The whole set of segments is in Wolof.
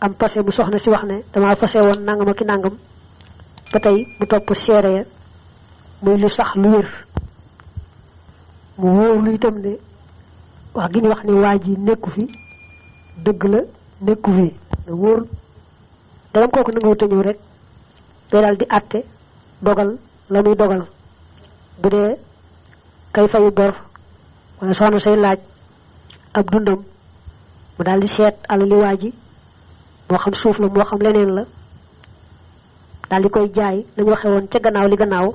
am passé bu soxna si wax ne dama fassé won nangam ak nangam ba tay mu top séré ya muy lu sax lu wër mu wóor lu itam ne wax gi ñu wax ni waji nekku fi deug la nekku fi wóor dalam koku nangu te ñew rek day dal di atté dogal la muy dogal bu dé kay fayu bor wala soxna say laaj ab dundam mu dal di sét alali waji mo xam suuf la mo xam leneen la dal di koy jaay lañu waxé won ca gannaaw li gannaaw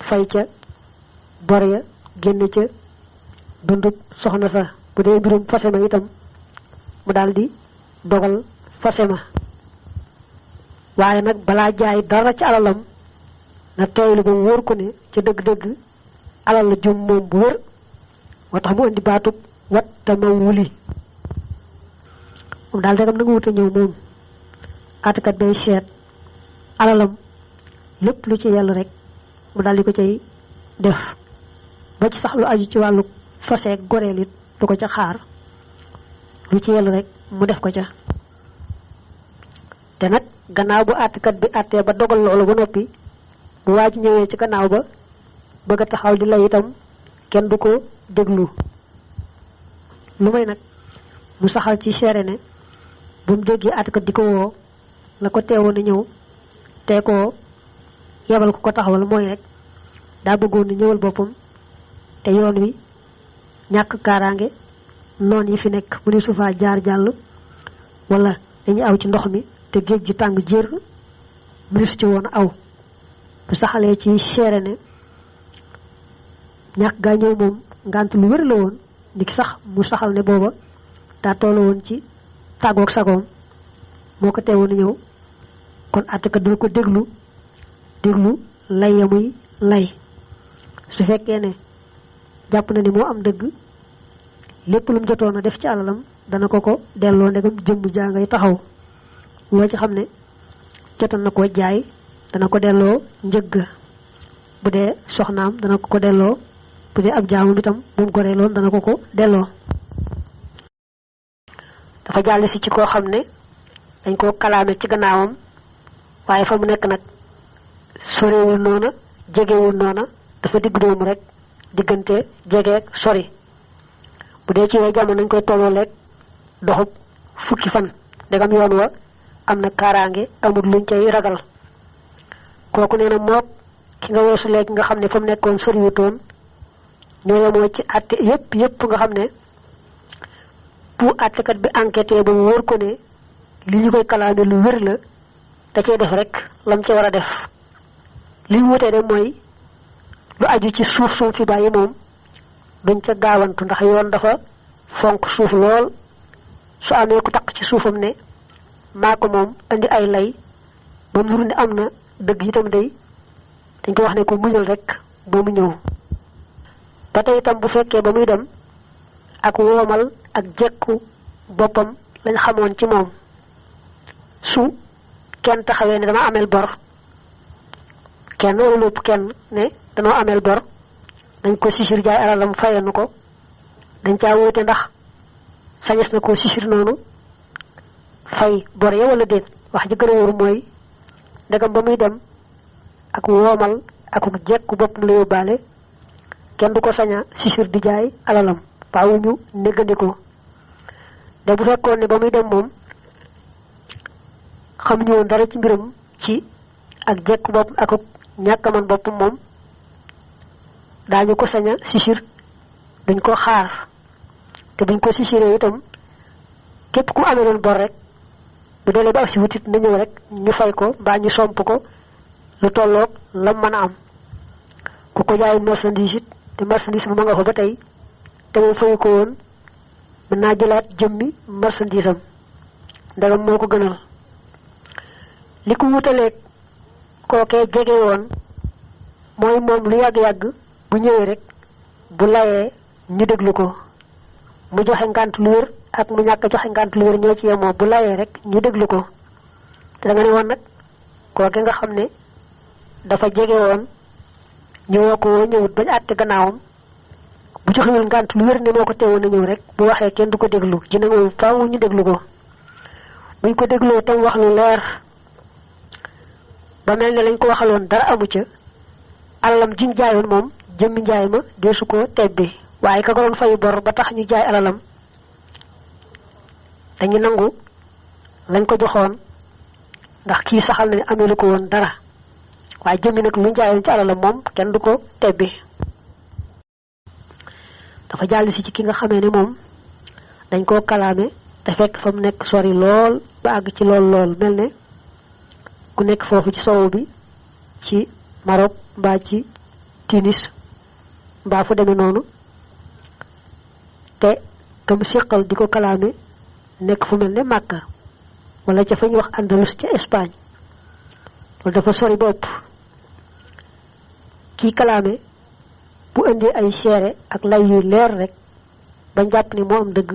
fay ca bor ya genn ca dundu soxna sa bu dé mbirum fasema itam mu dal di dogal fasema waye nak bala jaay dara ci alalam na teylu ba wor ko ne ci deug deug alal la jum mom bu wër motax mu andi baatu wat tamawuli mom dal dagam nga wuté ñew mom atakat day xéet alalam lepp lu ci yalla rek mu dal di ko cey def ba ci sax lu aju ci walu fasé gorel it du ko ca xaar lu ci yalla rek mu def ko ca té nak gannaaw bu atakat bi atté ba dogal lolu ba nopi bu waji ñëwé ci gannaaw ba bëgg taxaw di lay itam kenn du ko déglu lu may nak mu saxal ci xéré né bu mu déggé atakat diko wo la ko téwon ñëw té ko yabal ko taxawal moy rek da bëggoon ñëwal bopam té yoon wi ñak karangé non yi fi nek mu ni sufa jaar jall wala dañu aw ci ndox mi té geej gi tang jër mu ci won aw bu saxalé ci xéré né ñak ga ñew mom ngant lu wër la won dik sax mu saxal né boba da tolo won ci tagok sagom moko téwon ñew kon ataka du ko déglu lay yamuy lay su fekké né japp na ni mo am dëgg lépp lu mu jotoon def ci alalam dana ko delloo ndegam jëmm jaa ngay taxaw loo ci xam ne jotoon na ko jaay dana ko delloo njëgg bu dee soxnaam dana ko delloo bu dee ab jaamu bitam bu mu goreeloon dana ko delloo dafa jàll si ci koo xam ne dañ koo kalaame ci gannaawam waaye fa mu nekk nag sorewul noona jegewul noona dafa digg doomu rek diggante jegeeg sori bu dee ci way jamono nañ koy tolloo lekk doxub fukki fan degam yoon wa am na kaaraange amul luñ cay ragal kooku nee na mook ki nga weesu léegi nga xam ne fa mu nekkoon soriwutoon ñoo yemoo ci atte yépp nga xam ne bu attekat bi enquêté ba mu wóor ko ne li ñu koy kalaame lu wér la da cay def rek lam ci war a def li wutee de mooy lu aju ci suuf fi bàyyi moom duñ ca gaawantu ndax yoon dafa fonk suuf lool su amee ku takk ci suufam ne maa ko moom andi ay lay ba mu ne am na dëgg itam day dañ ko wax ne ko muñal rek ba mu ñëw ba tey itam bu fekkee ba muy dem ak woomal ak jekku boppam lañ xamoon ci moom su kenn taxawee ne dama amel bor kenn wala lépp kenn ne danoo amel bor dañ ko sisir jaay alalam fayanu ko dañ caa wóote ndax sañes na ko sisir noonu fay bor ya wala déet wax ji gën a wóor mooy ndegam ba muy dem ak woomal ak jekku boppam la yóbbaale kenn du ko saña sisir di jaay alalam faawu ñu néggandiko de bu fekkoon ne ba muy dem moom xam ñu woon dara ci mbiram ci ak jekku bopp ak ñàkkaman bopp moom daañu ko saña sisir dañ ko xaar te buñ ko sisiré itam képp ku amé doon bor rek bu délé ba ci wutit na ñëw rek ñu fay ko ba ñu somp ko lu tollok la mëna am ku ko jaay marchandise te marchandise ma nga fa ba tay te mo fay ko won mën na jëlaat jëmmi marchandise am ndagam moko gënal liku wutalé koké jégé won moy mom lu yag yag bu ñëwé rek bu layé ñu déglu ko mu joxe ngant lu wër ak mu ñàkk joxe ngant lu wër ñoo ci yemoo bu layé rek ñu déglu ko te da nga ne woon nag kooke nga xam ne dafa jege woon ñëwoo ko ñëwut bañ àtte gannaawam bu joxewul ngant lu wër ne moo ko teewoon a ñëw rek bu waxee kenn du ko déglu ji na moom faaw ñu déglu ko buñ ko dégloo tam wax lu leer ba mel ne lañ ko waxaloon dara amu ca alalam jiñ jaayoon moom jëmmi njaay ma deesu ko tebbi waaye ka ko doon fayu bor ba tax ñu jaay alalam dañu nangu lañ ko joxoon ndax kii saxal na ne ameelu ko woon dara waaye jëmmi nag lu jaayoon ci alalam moom kenn du ko tebbi dafa jàll si ci ki nga xamee ne moom dañ koo kalaame te fekk fa mu nekk sori lool ba àgg ci lool mel ne ku nekk foofu ci sowu bi ci Maroc mbaa ci Tunis mbaa fu demee noonu te kam siqal di ko kalaame nekk fu mel ne Makka wala ca fa ñuy wax Andalus ca Espagne loolu dafa sori ba ëpp kii kalaame bu indee ay seere ak lay yu leer rek bañ jàpp ne moo am dëgg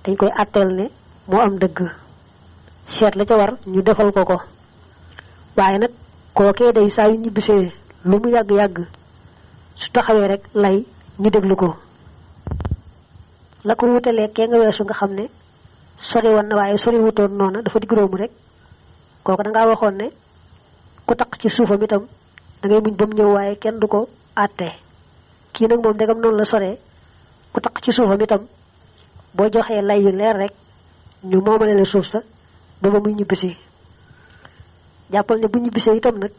dañ koy àtteel ne moo am dëgg seet la ca war ñu defal ko waaye nag kookee day saa yu ñibbisee lu mu yàgg-yàgg su taxawee rek lay ñu déglu ko la ko wutalee kee nga weesu nga xam ne sori woon na waaye sori wutoon noona dafa digróomu rek kooku dangaa waxoon ne ku taq ci suufam itam da ngay muñ ba mu ñëw waaye kenn du ko àttee kii nag moom ndegam noonu la soree ku taq ci suufam itam boo joxee lay yu leer rek ñu moomale la suuf sa ba ba muy ñibbisi jàppal ne bu ñibbisee itam nag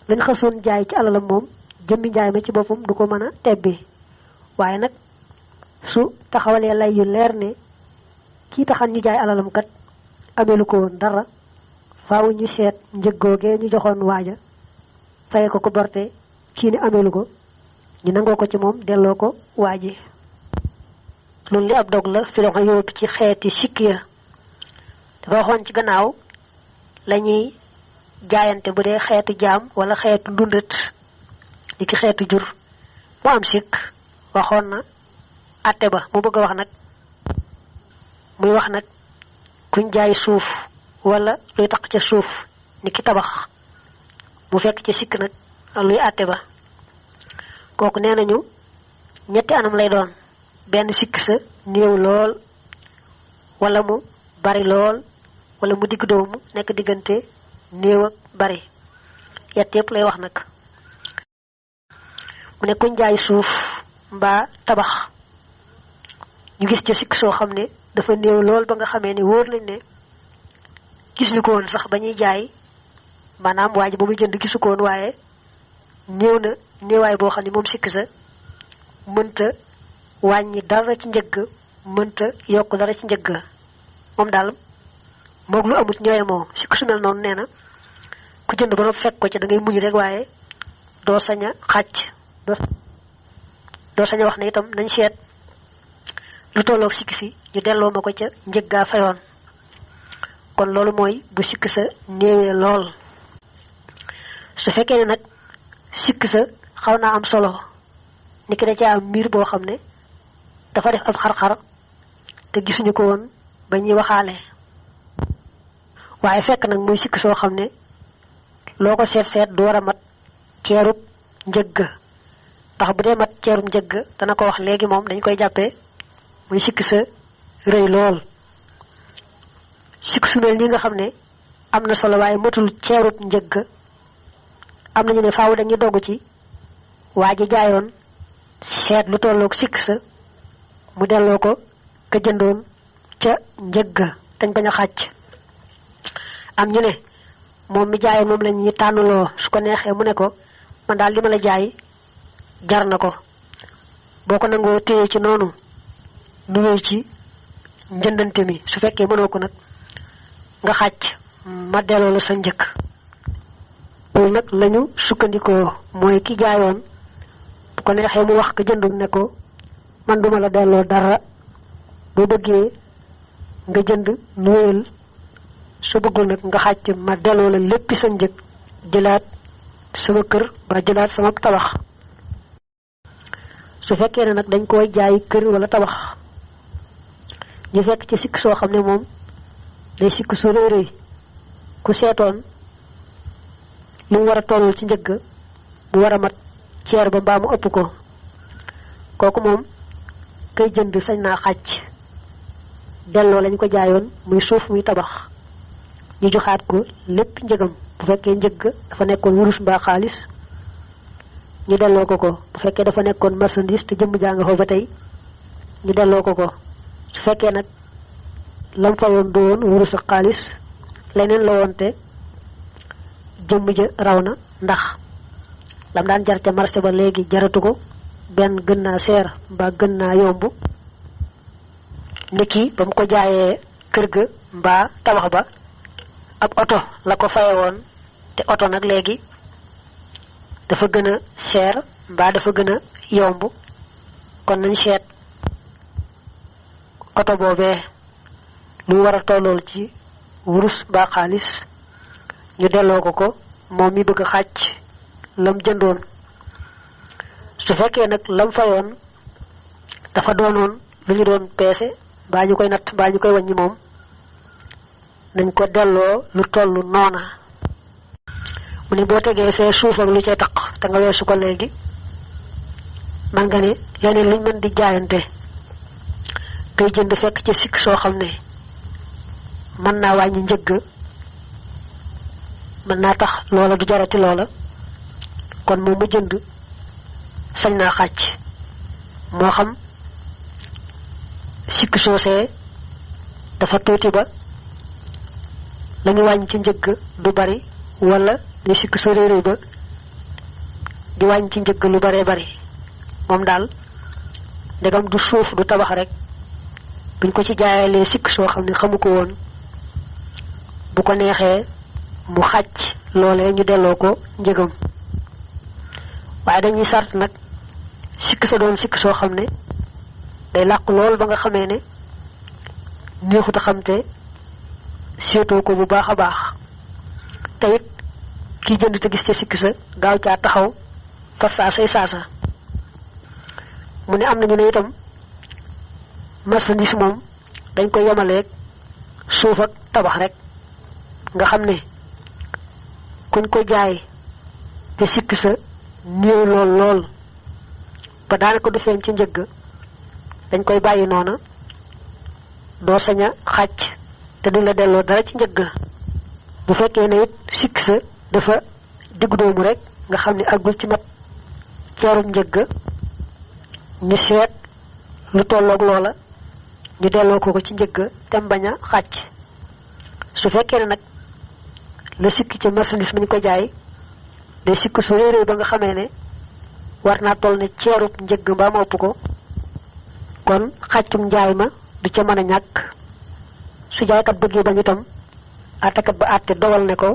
lañ xasoon jaay ci alalam moom jëmmi njaay ma ci boppam du ko mën a tebbi waaye nag su taxawalee lay yu leer ne kii taxan ñu jaay alalam kat ameelu ko woon dara faaw ñu seet njëggoogee ñu joxoon waaja faye ko borte kii ne ameelu ko ñu nangoo ko ci moom delloo ko waaji loolu li ab dog la fi doxa yóbbu ci xeeti sikk ya dafa waxoon ci gannaaw lañuy jaayante bu dee xeetu jaam wala xeetu ndundat di ki xeetu jur mu am sikk waxoon na atte ba mu bëgg a wax nag muy wax nag kuñ jaay suuf wala luy taq ca suuf ni ki tabax mu fekk ca sikk nag luy atte ba kooku nee nañu ñetti anam lay doon benn sikk sa néew lool wala mu bari lool wala mu digg doomu nekk diggante néew ak bari yett yépp lay wax nag mu ne kuñ jaay suuf mbaa tabax ñu gis ca sikk soo xam ne dafa néew lool ba nga xamee ne wóor nañ ne gis ñu ko woon sax ba ñuy jaay maanaam waa ji ba muy jënd gisu ko woon waaye néew na néewaay boo xam ne moom sikk sa mënta wàññi dara ci njëgg mënta yokk dara ci njëgg moom daal moog lu amut ñooye moo sikk su mel noonu nee na ku jënd ba noppi fekk ko ci da ngay muñ rek waaye doo sañ a xàcc doo sañ a wax ne itam nañ seet lu tolloog sikk si ñu delloo ma ko ca njëggaa fayoon kon loolu mooy bu sikk sa néewee lool su fekkee ne nag sikk sa xaw naa am solo ni ki da ca am miir boo xam ne dafa def ab xar-xar te gisuñu ko woon ba ñuy waxaale waaye fekk nag muy sikk soo xam ne loo ko seet du war a mat ceerub njëgg ndax bu dee mat ceerub njëgg dana ko wax léegi moom dañ koy jàppee muy sikk sa rëy lool sikk su mel nii nga xam ne am na solo waaye matul ceerub njëgg am nañu ne faaw dañuy dogg ci waa ji jaayoon seet lu tolloog sikk sa mu delloo ko ka jëndoon ca njëgg dañ bañ a xàcc am ñu ne moom mi jaayoon moom lañ ñu tànnuloo su ko neexee mu ne ko man daal li ma la jaay jar na ko boo ko nangoo téye ci noonu nu wéy ci njëndante mi su fekkee mënoo ko nag nga xàcc ma delloo la sa njëkk loolu nag lañu sukkandikoo mooy ki jaayoon bu ko neexee mu wax ka jëndul ne ko man duma la delloo dara boo bëggee nga jënd nu wéyal su bëggul nag nga xàcc ma delloo la léppi sa njëkk jëlaat sama kër ba jëlaat sama tabax su fekkee ne nag dañ koy jaay kër wala tabax ñu fekk ci sikk soo xam ne moom day sikk su rëy rëy ku seetoon lu mu war a tollul ci njëgg bu war a mat ceer ba mbaa mu ëpp ko kooku moom kay jënd sañ naa xàcc delloo lañ ko jaayoon muy suuf muy tabax ñu joxaat ko lépp njëgam bu fekkee njëgg dafa nekkoon wurus mbaa xaalis ñu delloo ko bu fekkee dafa nekkoon marchandise te jëmm jàng fa ba tey ñu delloo ko su fekkee nag lam fayoon du woon wurus ak xaalis leneen la woon te jëmm ja raw na ndax lam daan jar ca marché ba léegi jaratu ko benn gën naa seer mbaa gën naa yomb niki ba mu ko jaayee kër ga mbaa tabax ba ab oto la ko faye woon te oto nag léegi dafa gën a seer mbaa dafa gën a yomb kon nañ seet oto boobee lu war a tollool ci wurus mbaa xaalis ñu delloo ko moom mi bëgg a xàcc lam jëndoon su fekkee nag lam fayoon dafa doonoon lu ñu doon peese mbaa ñu koy natt mbaa ñu koy wàññi moom nañ ko delloo lu tollu noona mu ne boo tegee fee suuf ak lu cay taq te nga weesu ko léegi man nga ne leneen luñ mën di jaayante kay jënd fekk ci sikk soo xam ne mën naa wàññi njëgg mën naa tax loola du jarati loola kon moom mu jënd sañ naa xàcc moo xam sikk soosee dafa tuuti ba la ñu wàññi ci njëgg du bari wala ni sikk so réeré ba di wàññi ci njëgg lu baree bari moom daal ndegam du suuf du tabax rek buñ ko ci jaayalee sikk soo xam ne xamu ko woon bu ko neexee mu xàcc loolee ñu delloo ko njëgam waaye dañuy sart nag sikk sa doon sikk soo xam ne day làq lool ba nga xamee ne neexut a xam te seetoo ko bu baax a baax te it kii jënd te gis te sikk sa gaaw caa taxaw fa saasay saasa mu ne am nañu ne itam marchandise moom dañ koy yemaleeg suuf ak tabax rek nga xam ne kuñ ko jaay te sikk sa néew lool ba daanaka du feeñ ci njëgg dañ koy bàyyi noona doo sañ a xàcc te du la delloo dara ci njëgg bu fekkee ne it sikk sa dafa diggu doomu rek nga xam ne àggul ci mat ceerub njëgg ñu seet lu tolloog loola ñu delloo ko ci njëgg te bañ a xàcc su fekkee ne nag la sikk ca marchandise mi ñu ko jaay day sikk su réeréy ba nga xamee ne war naa toll ne ceerub njëgg mbaa ma ëpp ko kon xàccum njaay ma du ca mën a ñàkk su jaaykat bëggee bañ itam àttekat ba àtte dogal ne ko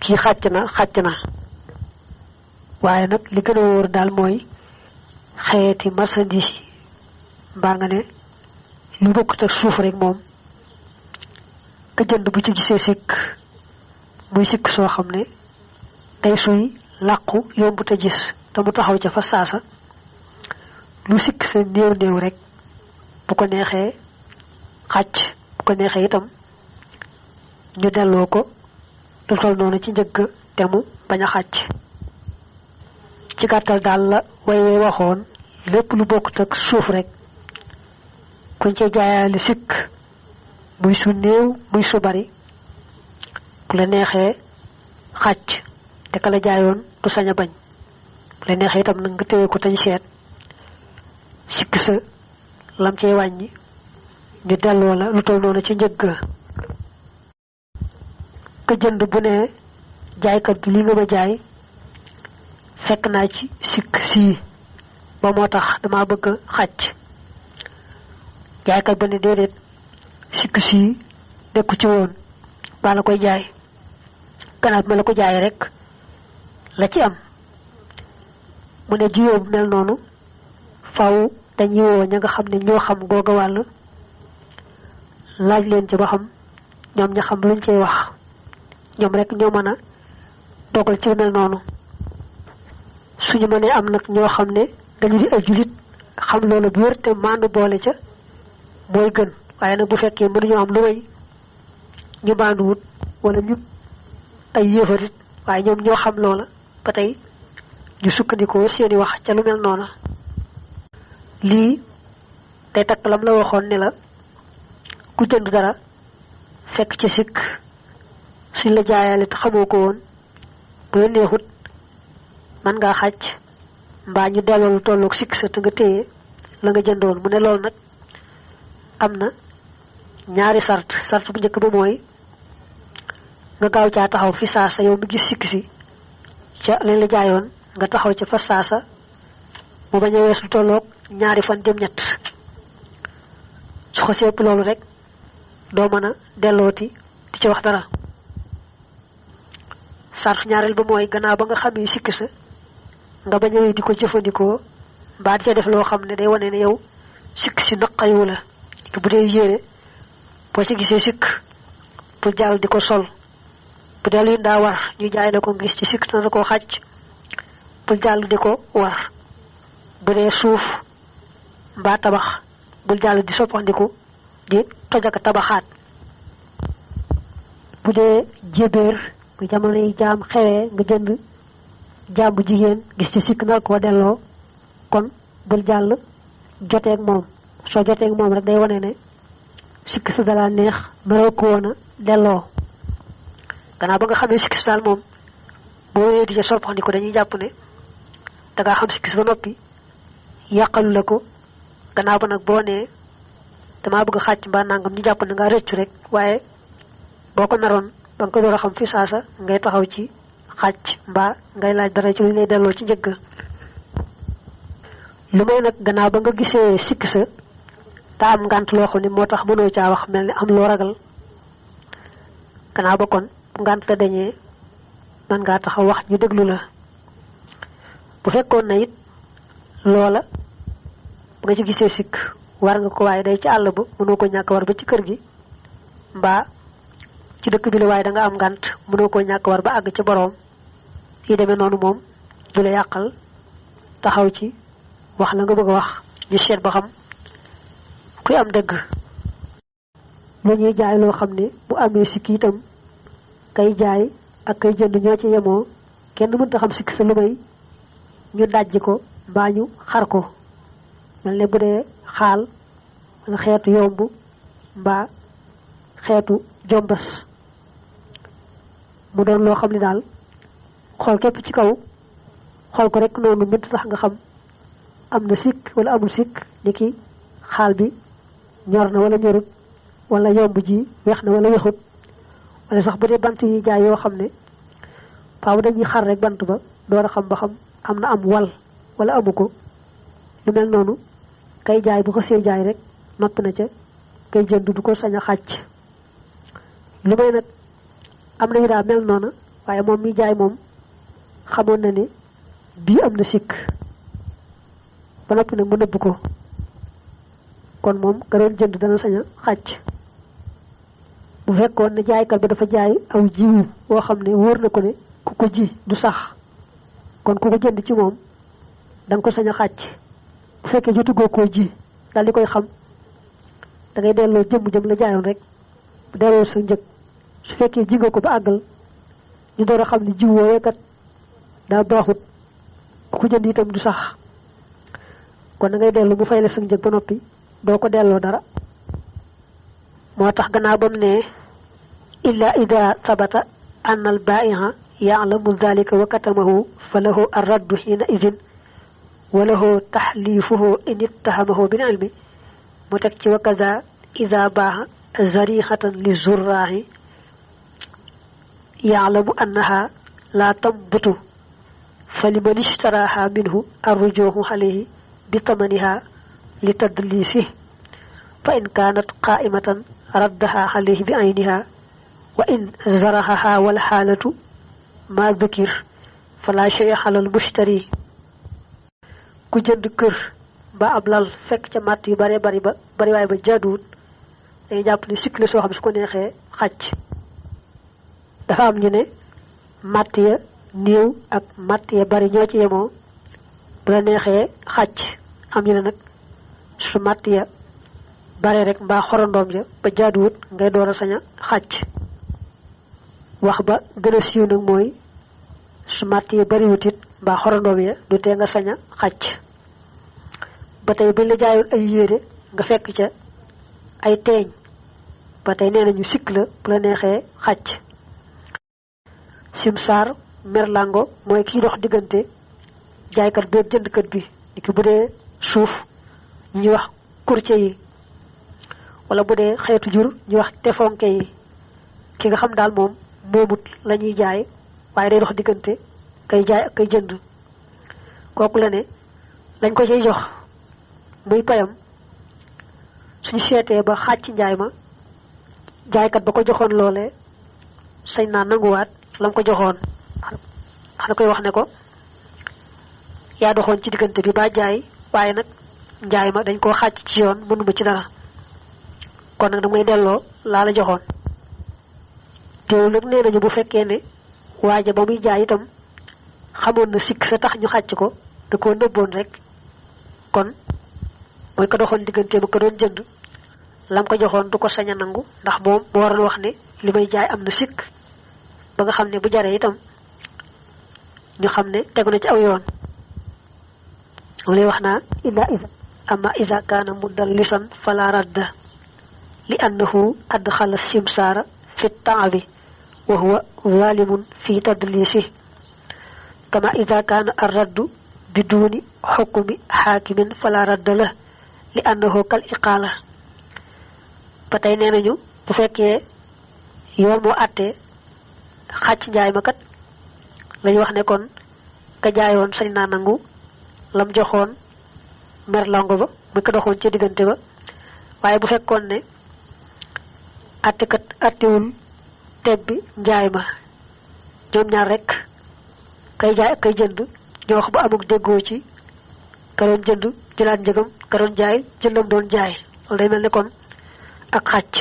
kii xàcc na waaye nag li gën a wóor daal mooy xeeti marchandise yi mbaa nga ne lu bokkut ak suuf rek moom ka jënd bu ci gisee sikk muy sikk soo xam ne day suy làqu yombu te gis te mu taxaw ca fa saasa lu sikk sa néew rek bu ko neexee xàcc bu ko neexee itam ñu delloo ko lu tol noonu ci njëgg te mu bañ a xàcc ci gàttal daal la way waxoon lépp lu bokkut ak suuf rek kuñ ca jaayaale sikk muy su néew muy su bari bu la neexee xàcc te ka la jaayoon du sañ a bañ bu la neexee itam nag nga téye ko tañ seet sikk sa lam cay wàññi ñu delloo la lu tol noonu ci njëgg ka jënd bu ne jaaykat bi li nga ma jaay fekk naa ci sikk sii ba moo tax dama bëgg xàcc jaaykat ba ne déedéet sikk sii nekku ci woon baa la koy jaay gannaaw bi ma la ko jaayee rek la ci am mu ne juyoo bu mel noonu faw dañuy woo ña nga xam ne ñoo xam googa wàll laaj leen ci ba xam ñoom ña xam luñ cay wax ñoom rek ñoo mën a dogal ci mel noonu suñu mënee am nag ñoo xam ne dañu di ay julit xam loolu bu wér te maandu boole ca mooy gën waaye nag bu fekkee mënuñoo am lu may ñu maanduwut wala ñu ay yéefarit waaye ñoom ñoo xam loola ba tey ñu sukkandikoo seeni wax ca lu mel noona lii day takk lam la waxoon ne la ku jënd dara fekk ci sikk suñ la jaayale te xamoo ko woon bu la neexut man ngaa xàcc mbaa ñu delloo lu tolloog sikk sa te nga téye la nga jëndoon mu ne loolu nag am na ñaari sart bu njëkk ba mooy nga gaaw caa taxaw fi saasa yow mi gis sikk si ca lañ la jaayoon nga taxaw ca fa saasa mu bañ a wees lu tolloog ñaari fan jëm ñett su ko sepp loolu rek doo mën a dellooti di ci wax dara sart ñaareel ba mooy gannaaw ba nga xamee sikk sa nga bañ a wéy di ko jëfandikoo mbaa di ca def loo xam ne day wane ne yow sikk si naqariwu la bu dee yére boo ci gisee sikk pour jàll di ko sol bu dee luy ndaa war ñu jaay la ko gis ci sikk na koo xàcc pour jàll di ko war bu dee suuf mbaa tabax bul jàll di soppandiku di tojaka tabaxaat bu dee jébéer bu jamono yi jaam xewee nga jënd jaam bu jigéen gis ci sikk na koo delloo kon bul jàll joteeg moom soo joteeg moom rek day wane ne sikk sa dala neex naroo ko woon a delloo gannaaw ba nga xamee sikk sa daal moom boo wéyee di ca soppandiku dañuy jàpp ne dangaa xam sikk sa ba noppi yàqalu la ko gannaaw ba nag boo nee damaa bëgg a xàcc mbaa nangam ñu jàpp ne nga rëccu rek waaye boo ko naroon ba nga ko door a xam fi saasa ngay taxaw ci xàcc mbaa ngay laaj dara ci lu lay delloo ci njëgg lu may nag gannaaw ba nga gisee sikk sa te am ngànt loo xam ne moo tax mënoo caa wax mel ni am loo ragal gannaaw ba kon ngànt la dañee man ngaa taxaw wax ñu déglu la bu fekkoon na it loola bu nga ci gisee sikk war nga ko waaye day ci àll ba mënoo ko ñàkk war ba ci kër gi mbaa ci dëkk bi la waaye da nga am ngànt mënoo ko ñàkk war ba àgg ci boroom yi demee noonu moom du la yàqal taxaw ci wax la nga bëgg a wax ñu seet ba xam kuy am dëgg lu ñuy jaay loo xam ne bu amee sikk itam kay jaay ak kay jënd ñoo ci yemoo kenn mënta xam sikk sa lu may ñu dajj ko mbaa ñu xar ko mel ne bu dee xaal wala xeetu yomb mbaa xeetu jombas mu doon loo xam ne daal xool képp ci kaw xool ko rek noonu mënta tax nga xam am na sikk wala amul sikk ni ki xaal bi ñor na wala ñorut wala yomb ji weex na wala weexut wala sax bu dee bant yi jaay yoo xam ne faaw dañuy xar rek bant ba door a xam ba xam am na am wal wala amu ko lu mel noonu kay jaay bu ko see jaay rek noppi na ca kay jënd du ko sañ a xàcc lu may nag am na yu daa mel noona waaye moom mi jaay moom xamoon na ne bii am na sikk ba noppi nag mu nëbb ko kon moom ka doon jënd dana sañ a xàcc bu fekkoon ne jaaykat bi dafa jaay aw jiwu woo xam ne wóor na ko ne ku ko ji du sax kon ku ko jënd ci moom da nga ko sañ a xàcc bu fekkee jotugoo koo ji daal di koy xam da ngay delloo jëm la jaayoon rek bu delloo sa njëg su fekkee ji nga ko ba àggal ñu door a xam ne jiw woowee kat daa baaxut ku ko jënd itam du sax kon da ngay dellu mu fay la sa njëg ba noppi doo ko delloo dara moo tax gannaaw ba mu ne illa ida sabata an al baa'i'a ya'lamu dhalika wa katamahu fa lahu ar-raddu hina idhin wa lahu tahlifuhu in ittahamahu bil ilmi mu teg ci wa kaza ida baa'a zarihatan li zurrahi ya'lamu annaha la tambutu فلمن اشتراها منه الرجوع عليه بثمنها لتدليسه فإن كانت قائمة ردها عليه بعينها وإن زرعها والحالة ما ذكر فلا شيء على المشتري كجند كر با أبلال فك جماعت يباري باري واي با جادوت day japp ni cycle so xam su ko nexé xacc dafa am ñu ne matiya néew ak matt ya bari ñoo ci yemoo bu la neexee xàcc am ñu ne nag su matt ya bare rek mbaa xorondoom ja ba jaaduwut ngay door a sañ a xàcc wax ba gën a siiw nag mooy su matt ya bariwut it mbaa xorondoom ya du tee nga sañ a xàcc ba tey buñ la jaayoon ay yére nga fekk ca ay teeñ ba tey nee nañu sikk la bu la neexee xàcc. simsaar merlango mooy kii dox diggante jaaykat bi ak jëndkat bi ni ki bu dee suuf ñuy wax courtier yi wala bu dee xeetu jur ñuy wax tefonke yi ki nga xam daal moom moomut la ñuy jaay waaye day dox diggante kay jaay ak kay jënd kooku la ne lañ ko cay jox muy payam suñu seetee ba xàcc njaay ma jaaykat ba ko joxoon loolee sañ naa nanguwaat lam ko joxoon xana koy wax ne ko yaa doxoon ci diggante bi ba jaay waaye nag njaay ma dañ koo xàcc ci yoon mënuma ci dara kon nag damay delloo laa la joxoon teewul nag nee nañu bu fekkee ne waaja ba muy jaay itam xamoon na sikk sa tax ñu xàcc ko da koo nëbboon rek kon mooy ko doxoon diggante ba ko doon jënd lam ko joxoon du ko sañ a nangu ndax moom moo waroon wax ne li may jaay am na sikk ba nga xam ne bu jaree itam ñu xam ne tegu na ci aw yoon moom lay wax naa amma iza kaana mudallisan fala radda li annahu adxala simsaara fi taabi wa huwa zalimun fi tadlisi kama iza kaana arraddu biduni xukmi xaakimin fala radda la li annahu kal iqaala ba tey nee nañu bu fekkee yoon moo àttee xàcc njaay ma kat lañu wax ne kon ka jaayoon sañ naa nangu lam joxoon merlango ba muy ko doxoon ca diggante ba waaye bu fekkoon ne àttekat àttewul tebbi njaay ma ñoom ñaar rek kay jaay ak kay jënd ñoo wax ba amuk déggoo ci ka doon jënd jëlaat njëgam ka doon jaay jëndam doon jaay loolu day mel ne kon ak xàcc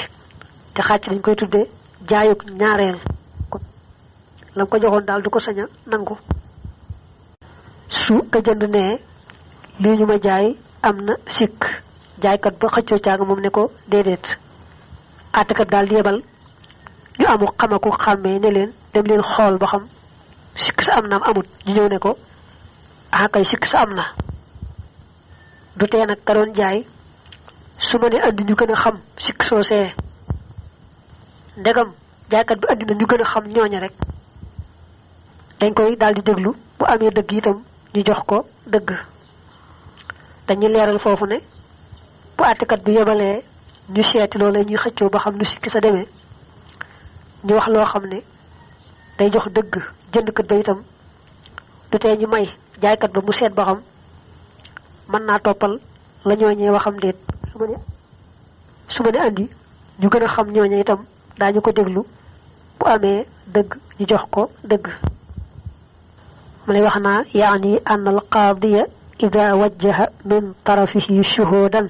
te xàcc dañ koy tuddee jaayuk ñaareel lam ko joxoon daal du ko sañ a nangu su ka jënd nee lii ñu ma jaay am na sikk jaaykat ba xëccoo caaga moom ne ko déedéet àttekat daal di yebal ñu amu xamaku xàmmee ne leen dem leen xool ba xam sikk sa am na am amut ñu ñëw ne ko ah kay sikk sa am na du tee nag ka doon jaay su ma ne andi ñu gën a xam sikk soosee ndegam jaaykat bi andi na ñu gën a xam ñooña rek dañ koy daal di déglu bu amee dëgg itam ñu jox ko dëgg dañuy leeral foofu ne bu àttekat bi yebalee ñu seeti loolee ñuy xëccoo ba xam nu sikki sa demee ñu wax loo xam ne day jox dëgg jëndkat ba itam du tee ñu may jaaykat ba mu seet ba xam mën naa toppal la ñooñee waxam déet su ma ne andi ñu gën a xam ñooñe itam daañu ko déglu bu amee dëgg ñu jox ko dëgg mu lay wax naa yaani an al qaadiya ida wajjaha min tarafihi shuhudan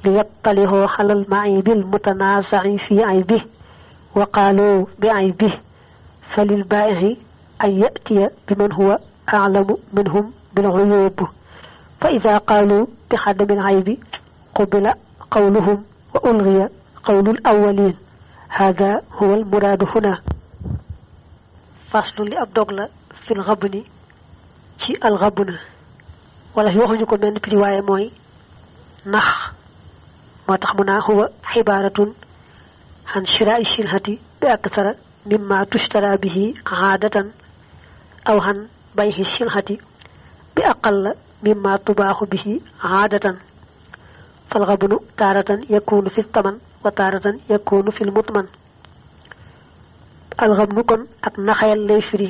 li yattalihu ala al ma'ibi al mutanasa'i fi aybi wa qaalu bi aybi fa lil baa'i'i an ya'tiya biman huwa a'lamu minhum bil uyub fa ida qaalu bi xadami al aybi qubila qawluhum wa ulghiya qawlu al awwalin hada huwa al muraadu huna faslu li ab dog la fil xabni ci al xabna wala waxuñu ko benn prix waaye mooy nax moo tax mu naa huwa xibaratun an shira'i shilhati bi akthara mimma tushtara bihi aadatan aw an bayhi shilhati bi aqalla mimma tubaaxu bihi aadatan fal xabnu taaratan yakunu fi taman wa taaratan yakunu fil mutman al xabnu kon ak naxeel lay firi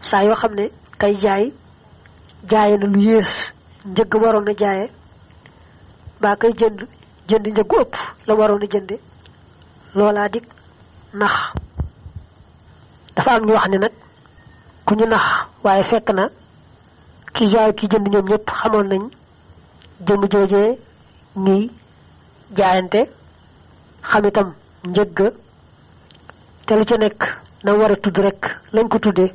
saa yoo xam ne kay jaaye na lu yées njëgg waroon a jaaye baa kay jënd njëggu ëpp la waroon a jënde loolaa dig nax dafa am ñu wax ne nag ku ñu nax waaye fekk na ki jaay ki jënd ñoom ñëpp xamoon nañ jëmm joojee ñuy jaayante xam itam njëgg te lu ca nekk na war a tudd rek lañ ko tuddee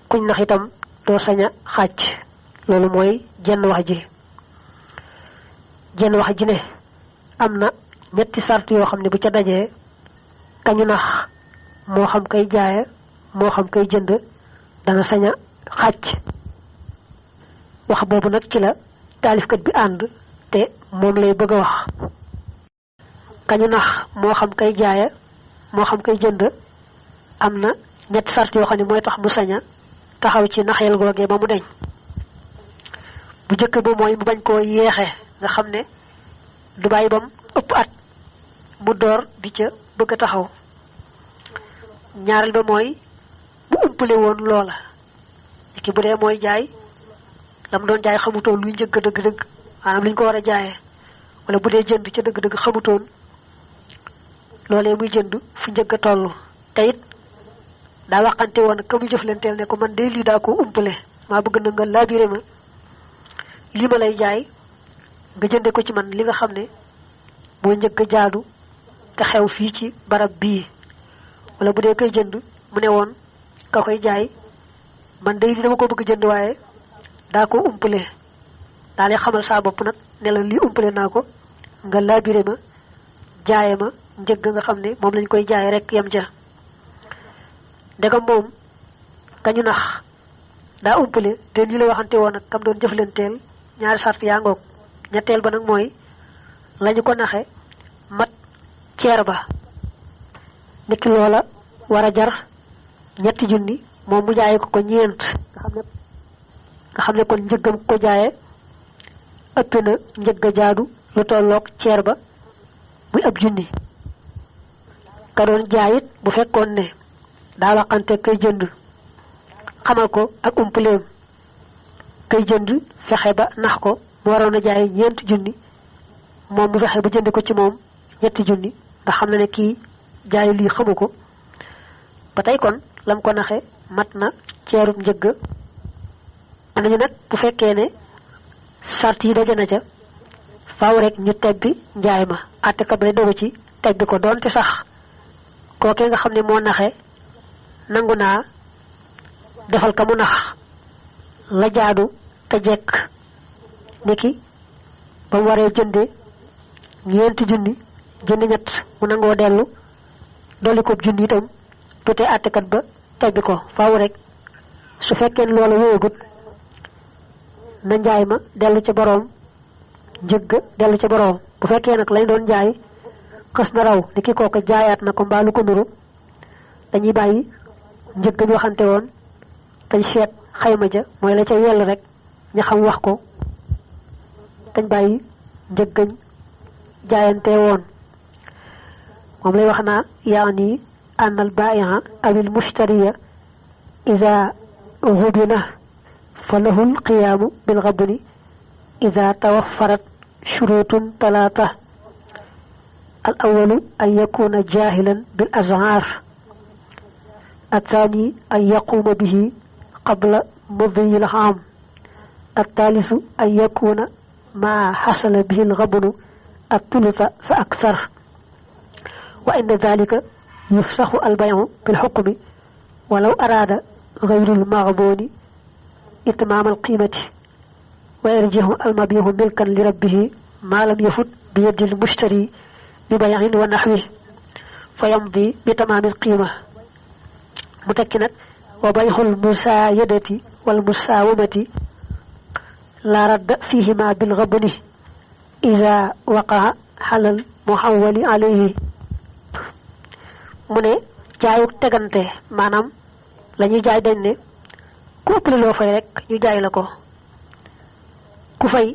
kuñ nax itam doo sañ a xàcc loolu mooy jenn wax ji ne am na ñetti sart yoo xam ne bu ca dajee kañu nax moo xam kay jaaye moo xam kay jënd dana sañ a xàcc wax boobu nag ci la taalifkat bi ànd te moom lay bëgg a wax kañu nax moo xam kay jaaya moo xam kay jënd am na ñetti sart yoo xam ne mooy tax mu saña taxaw ci naxeel googee ba mu deñ bu jëkk ba mooy mu bañ koo yeexe nga xam ne du bàyyi bam ëpp at mu door di ca bëgg a taxaw ñaareel ba mooy bu umpale woon loola ki bu dee mooy jaay lam doon jaay xamutoon luy njëgg dëgg-dëgg maanaam li ñu ko war a jaayee wala bu dee jënd ca dëgg-dëgg xamutoon loolee muy jënd fu njëgg a toll te it daa waxante woon ka muy jëflanteel ne ko man de lii daa ko umpale maa bëgg na nga laabiré ma lii ma lay jaay nga jënde ko ci man li nga xam ne mooy njëgg a jaadu te xew fii ci barab bii wala bu dee koy jënd mu ne woon ka koy jaay man de lii dama ko bëgg jënd waaye daa ko umpale daa lay xamal saa bopp nag ne la lii umpale naa ko nga laabiré ma jaaye ma njëgg nga xam ne moom lañ koy jaay rek yem ja ndegam moom kañu nax daa umpale te nii la waxante woon ak kam doon jëflanteel ñaari sart yaa ngoog ñetteel ba nag mooy lañu ko naxe mat ceer ba niki loola war a jar ñetti junni moom mu jaaye ko ñeent nga xam ne kon njëggam ko jaaye ëpp na njëgg a jaadu lu tolloog ceer ba muy ab junni ka doon jaayit bu fekkoon ne daa waxante kay jënd xamal ko ak umpaleem kay jënd fexe ba nax ko mu waroon a jaay ñeenti junni moom mu fexe ba jënd ko ci moom ñetti junni nga xam ne kii jaay lii xamu ko ba tey kon lam ko naxe mat na ceerub njëgg nañu nag bu fekkee ne sart yi daje na ca faaw rek ñu tebbi njaay ma àttekat bay dogu ci tebbi ko doonte sax kookee nga xam ne moo naxe nangu naa defal ka mu nax la jaadu te jekk niki ba mu waree jënde ñeenti junni jënd ñett mu nangoo dellu dolli ko junni itam tutee àttekat ba tebbi ko faaw rek su fekkee loola wéyagut na njaay ma dellu ca boroom njëgg dellu ca boroom bu fekkee nag lañ doon jaay xës na raw ni ki kooka jaayaat na ko mbaa lu ko nuru dañuy bàyyi njëgg ñu waxante woon tañ seet xayma ja mooy la ca yell rek ña xam wax ko tañ bàyyi njëggañ jaayante woon moom lay wax naa yaani an al baa'i'a aw al mushtariya iza ghubina fa lahu al qiyaamu bil ghabni iza tawaffarat shurutun talaata al awwalu an yakuna jaahilan bil azhaar الثاني أن يقوم به قبل مضي العام الثالث أن يكون ما حصل به الغبن الثلث فأكثر وإن ذلك يفسخ البيع بالحكم ولو أراد غير المغبون إتمام القيمة ويرجع المبيع ملكا لربه ما لم يفت بيد المشتري ببيع ونحوه فيمضي بتمام القيمة متكنت وبيع المسايدة والمساومة لا رد فيهما بالغبن إذا وقع على المحول عليه mu ne jaayuk tegante maanaam la ñuy jaay dañ ne ku ëppale loo fay rek ñu jaay la ko ku fay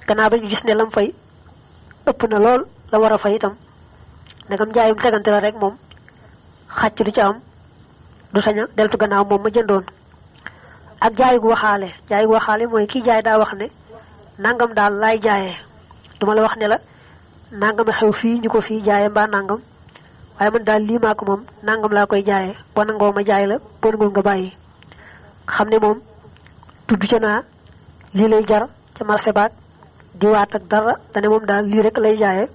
gannaaw ba ñu gis ne lam fay ëpp na lool la war a fay itam ndegam jaayum tegante la rek moom xàcc du ci am du saña deltu gannaaw moom ma jëndoon ak jaayug waxaale mooy kii jaay daa wax ne nangam daal laay jaayee duma la wax ne la nangam xew fii ñu ko fii jaayee mbaa nangam waaye man daal lii maa ko moom nangam laa koy jaayee boo nangoo ma jaay la boo nangul nga bàyyi xam ne moom tudd ca naa lii lay jar ca marché baag di waat ak dara dane moom daal lii rek lay jaayee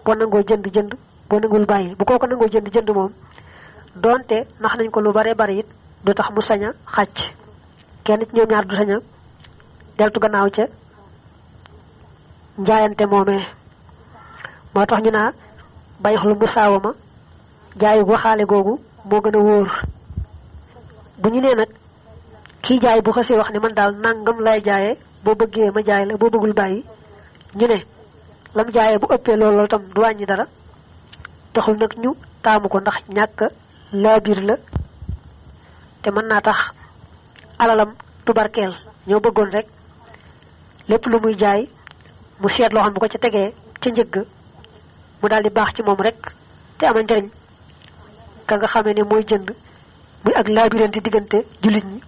boo nangoo jënd boo nangul bàyyi bu kooko nangoo jënd moom doonte nax nañ ko lu bare bare it du tax mu sañ a xàcc kenn ci ñoom ñaar du sañ a deltu gannaaw ca njaayante moomee moo tax ñu naa bayax lu musaawama jaayu waxaale googu moo gën a wóor bu ñu nee nag kii jaay bu xasee wax ne man daal nangam lay jaayee boo bëggee ma jaay la boo bëggul bàyyi ñu ne lam jaayee bu ëppee loolu tam du wàññi dara taxul nag ñu taamu ko ndax ñàkk laabir la te mën naa tax alalam du barkeel ñoo bëggoon rek lépp lu muy jaay mu seet loo xam bu ko ca tegee ca njëgg mu daal di baax ci moom rek te ama njariñ ka nga xamee ne mooy jënd muy ak laabirante diggante jullit ñi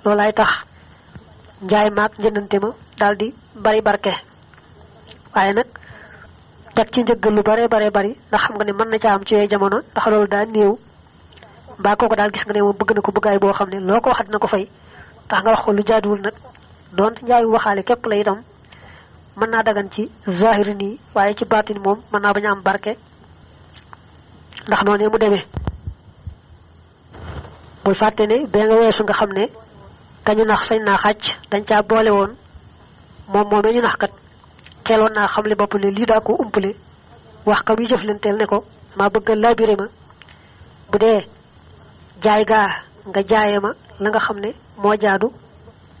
loolaay tax njaay maak njëndante ma daal di bari barke waaye nag teg ci njëgg lu bare bari ndax xam nga ne mën na ca am ci yooyu jamono ndax loolu daa néew mbaa kooku daal gis nga ne moom bëgg na ko bëggaay boo xam ne loo ko waxat dina ko fay tax nga wax ko lu jaaduwul nag doon njaayu waxaale képp la itam mën naa dagan ci zahiri nii waaye ci baatin moom mën naa bañ a am barke ndax noonu mu demee bul fàtte ne bee nga weesu nga xam ne kañu nax sañ naa xàcc dañ caa boole woon moom moomee ñu nax kat teeloon naa xam le bopp ne lii daa ko umpale wax ka muy jëflanteel ne ko maa bëgg labiré ma bu dee jaay gaa nga jaayee ma la nga xam ne moo jaadu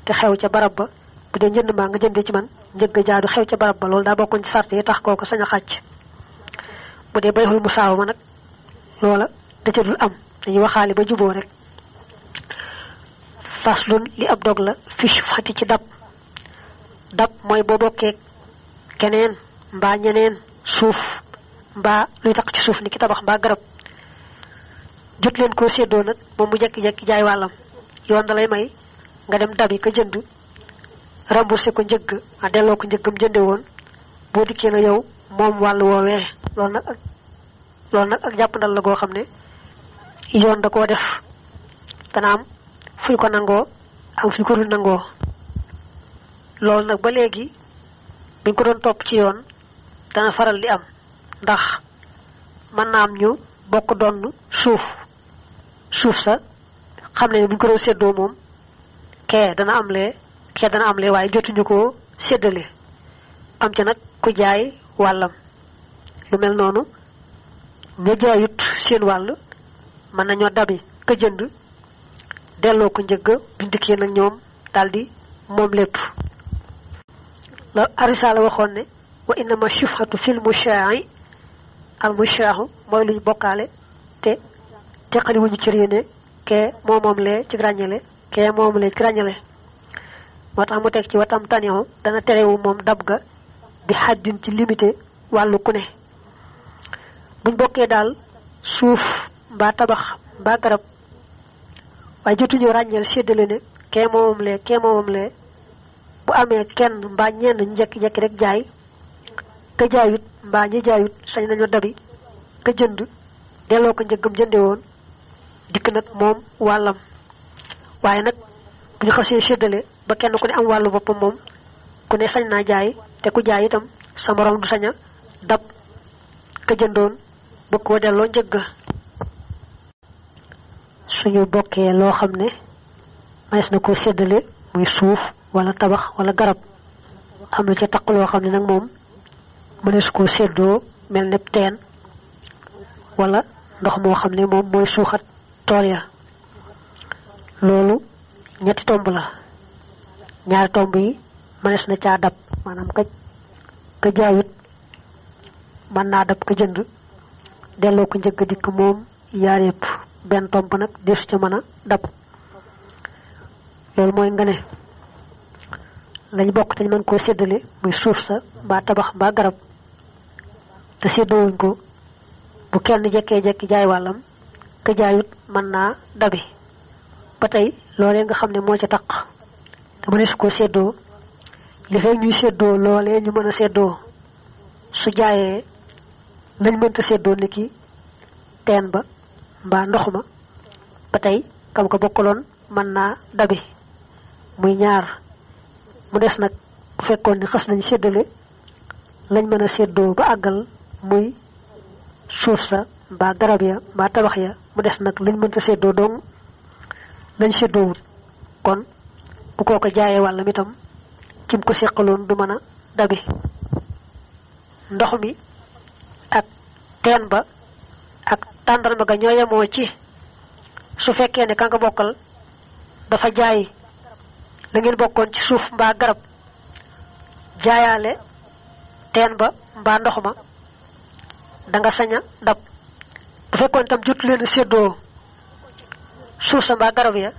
te xew ca barab ba bu dee njënd maa nga jëndee ci man njëg ga jaadu xew ca barab ba loolu daa bokkoon ci sart yi tax kooku sañ a xàcc bu dee bayxul mu saawa ma nag loola da ca dul am dañuy waxaale ba juboo rek faslun li ab dog la fi shufati ci dab mooy boo bokkee keneen mbaa ñeneen suuf mbaa luy tax ci suuf ni ki tabax mbaa garab jot leen koo séddoo nag moom mu jekki-jekki jaay wàllam yoon da lay may nga dem dabi ka jënd remboursé ko njëgg a delloo ko njëggam jënde woon boo dikkee na yow moom wàll woowee loolu nag ak jàppandal la goo xam ne yoon da koo def dana am fuy ko nangoo am fuy ko dul nangoo loolu nag ba léegi buñ ko doon topp ci yoon dana faral di am ndax mën naa am ñu bokk doon suuf sa xam ne buñ ko doon séddoo moom kee dana am lee waaye jotuñu ko séddale am ca nag ku jaay wàllam lu mel noonu ña jaayut seen wàll mën nañoo dabi ka jënd delloo ko njëgg buñ dikkee nag ñoom daldi moom lépp la arisaala waxoon ne wa innama shufhatu fil mushaa'i al mushaahu mooy luñ bokkaale te teqali wuñu ci réene kee moom lee ci ràññale kee moom lee ci ràññale moo tax mu teg ci watam tanihu dana terewu moom dab ga bi xaddin ci limité wàllu ku ne buñ bokkee daal suuf mbaa tabax mbaa garab waaye jotuñu ràññeel séddale ne kee moomam lee bu amee kenn mbaa ñenn ñu jekki-jekki rek jaay ka jaayut mbaa ñi jaayut sañ nañu dabi ka jënd delloo ko njëggam jënde woon dikk nag moom wàllam waaye nag bu ñu xasee séddale ba kenn ku ne am wàllu boppam moom ku ne sañ naa jaay te ku jaay itam sa morom du sañ a dab ka jëndoon bëgg koo delloo njëgg suñu bokkee loo xam ne manes na ko séddale muy suuf wala tabax wala garab am na ca taq loo xam ne nag moom mënees koo séddoo mel ne teen wala ndox moo xam ne moom mooy suuxat tool ya loolu ñetti tomb la ñaari tomb yi mënees na caa dab maanaam ka jaayut mën naa dab ka jënd delloo ko njëgg dikk moom yaar yëpp benn tomb nag desu ca mën a dab loolu mooy nga ne lañ bokk te ñu mën koo séddale muy suuf sa mbaa tabax mbaa garab te séddoowuñ ko bu kenn jekkee-jekki jaay wàllam ka jaayut mën naa dabi ba tey loolee nga xam ne moo ca taq te mënees koo séddoo li fekk ñuy séddoo loolee ñu mën a séddoo su jaayee lañ mënta séddoo ni ki teen ba mbaa ndox ma ba tey kam ko bokkaloon mën naa dabi muy ñaar mu des nag bu fekkoon ni xas nañ séddale lañ mën a séddoo ba àggal muy suuf sa mbaa garab ya mbaa tabax ya mu des nag lañ mënta séddoo dong lañ séddoowut kon bu koo ko jaayee wàllam itam kim ko seqaloon du mën a dabi ndox mi ak teen ba ak tàndarma ga ñoo yemoo ci su fekkee ne ka nga bokkal dafa jaay la ngeen bokkoon ci suuf mbaa garab jaayaale teen ba mbaa ndox ma da nga sañ a dab bu fekkoon tam jot leen séddoo suuf sa mbaa garab ya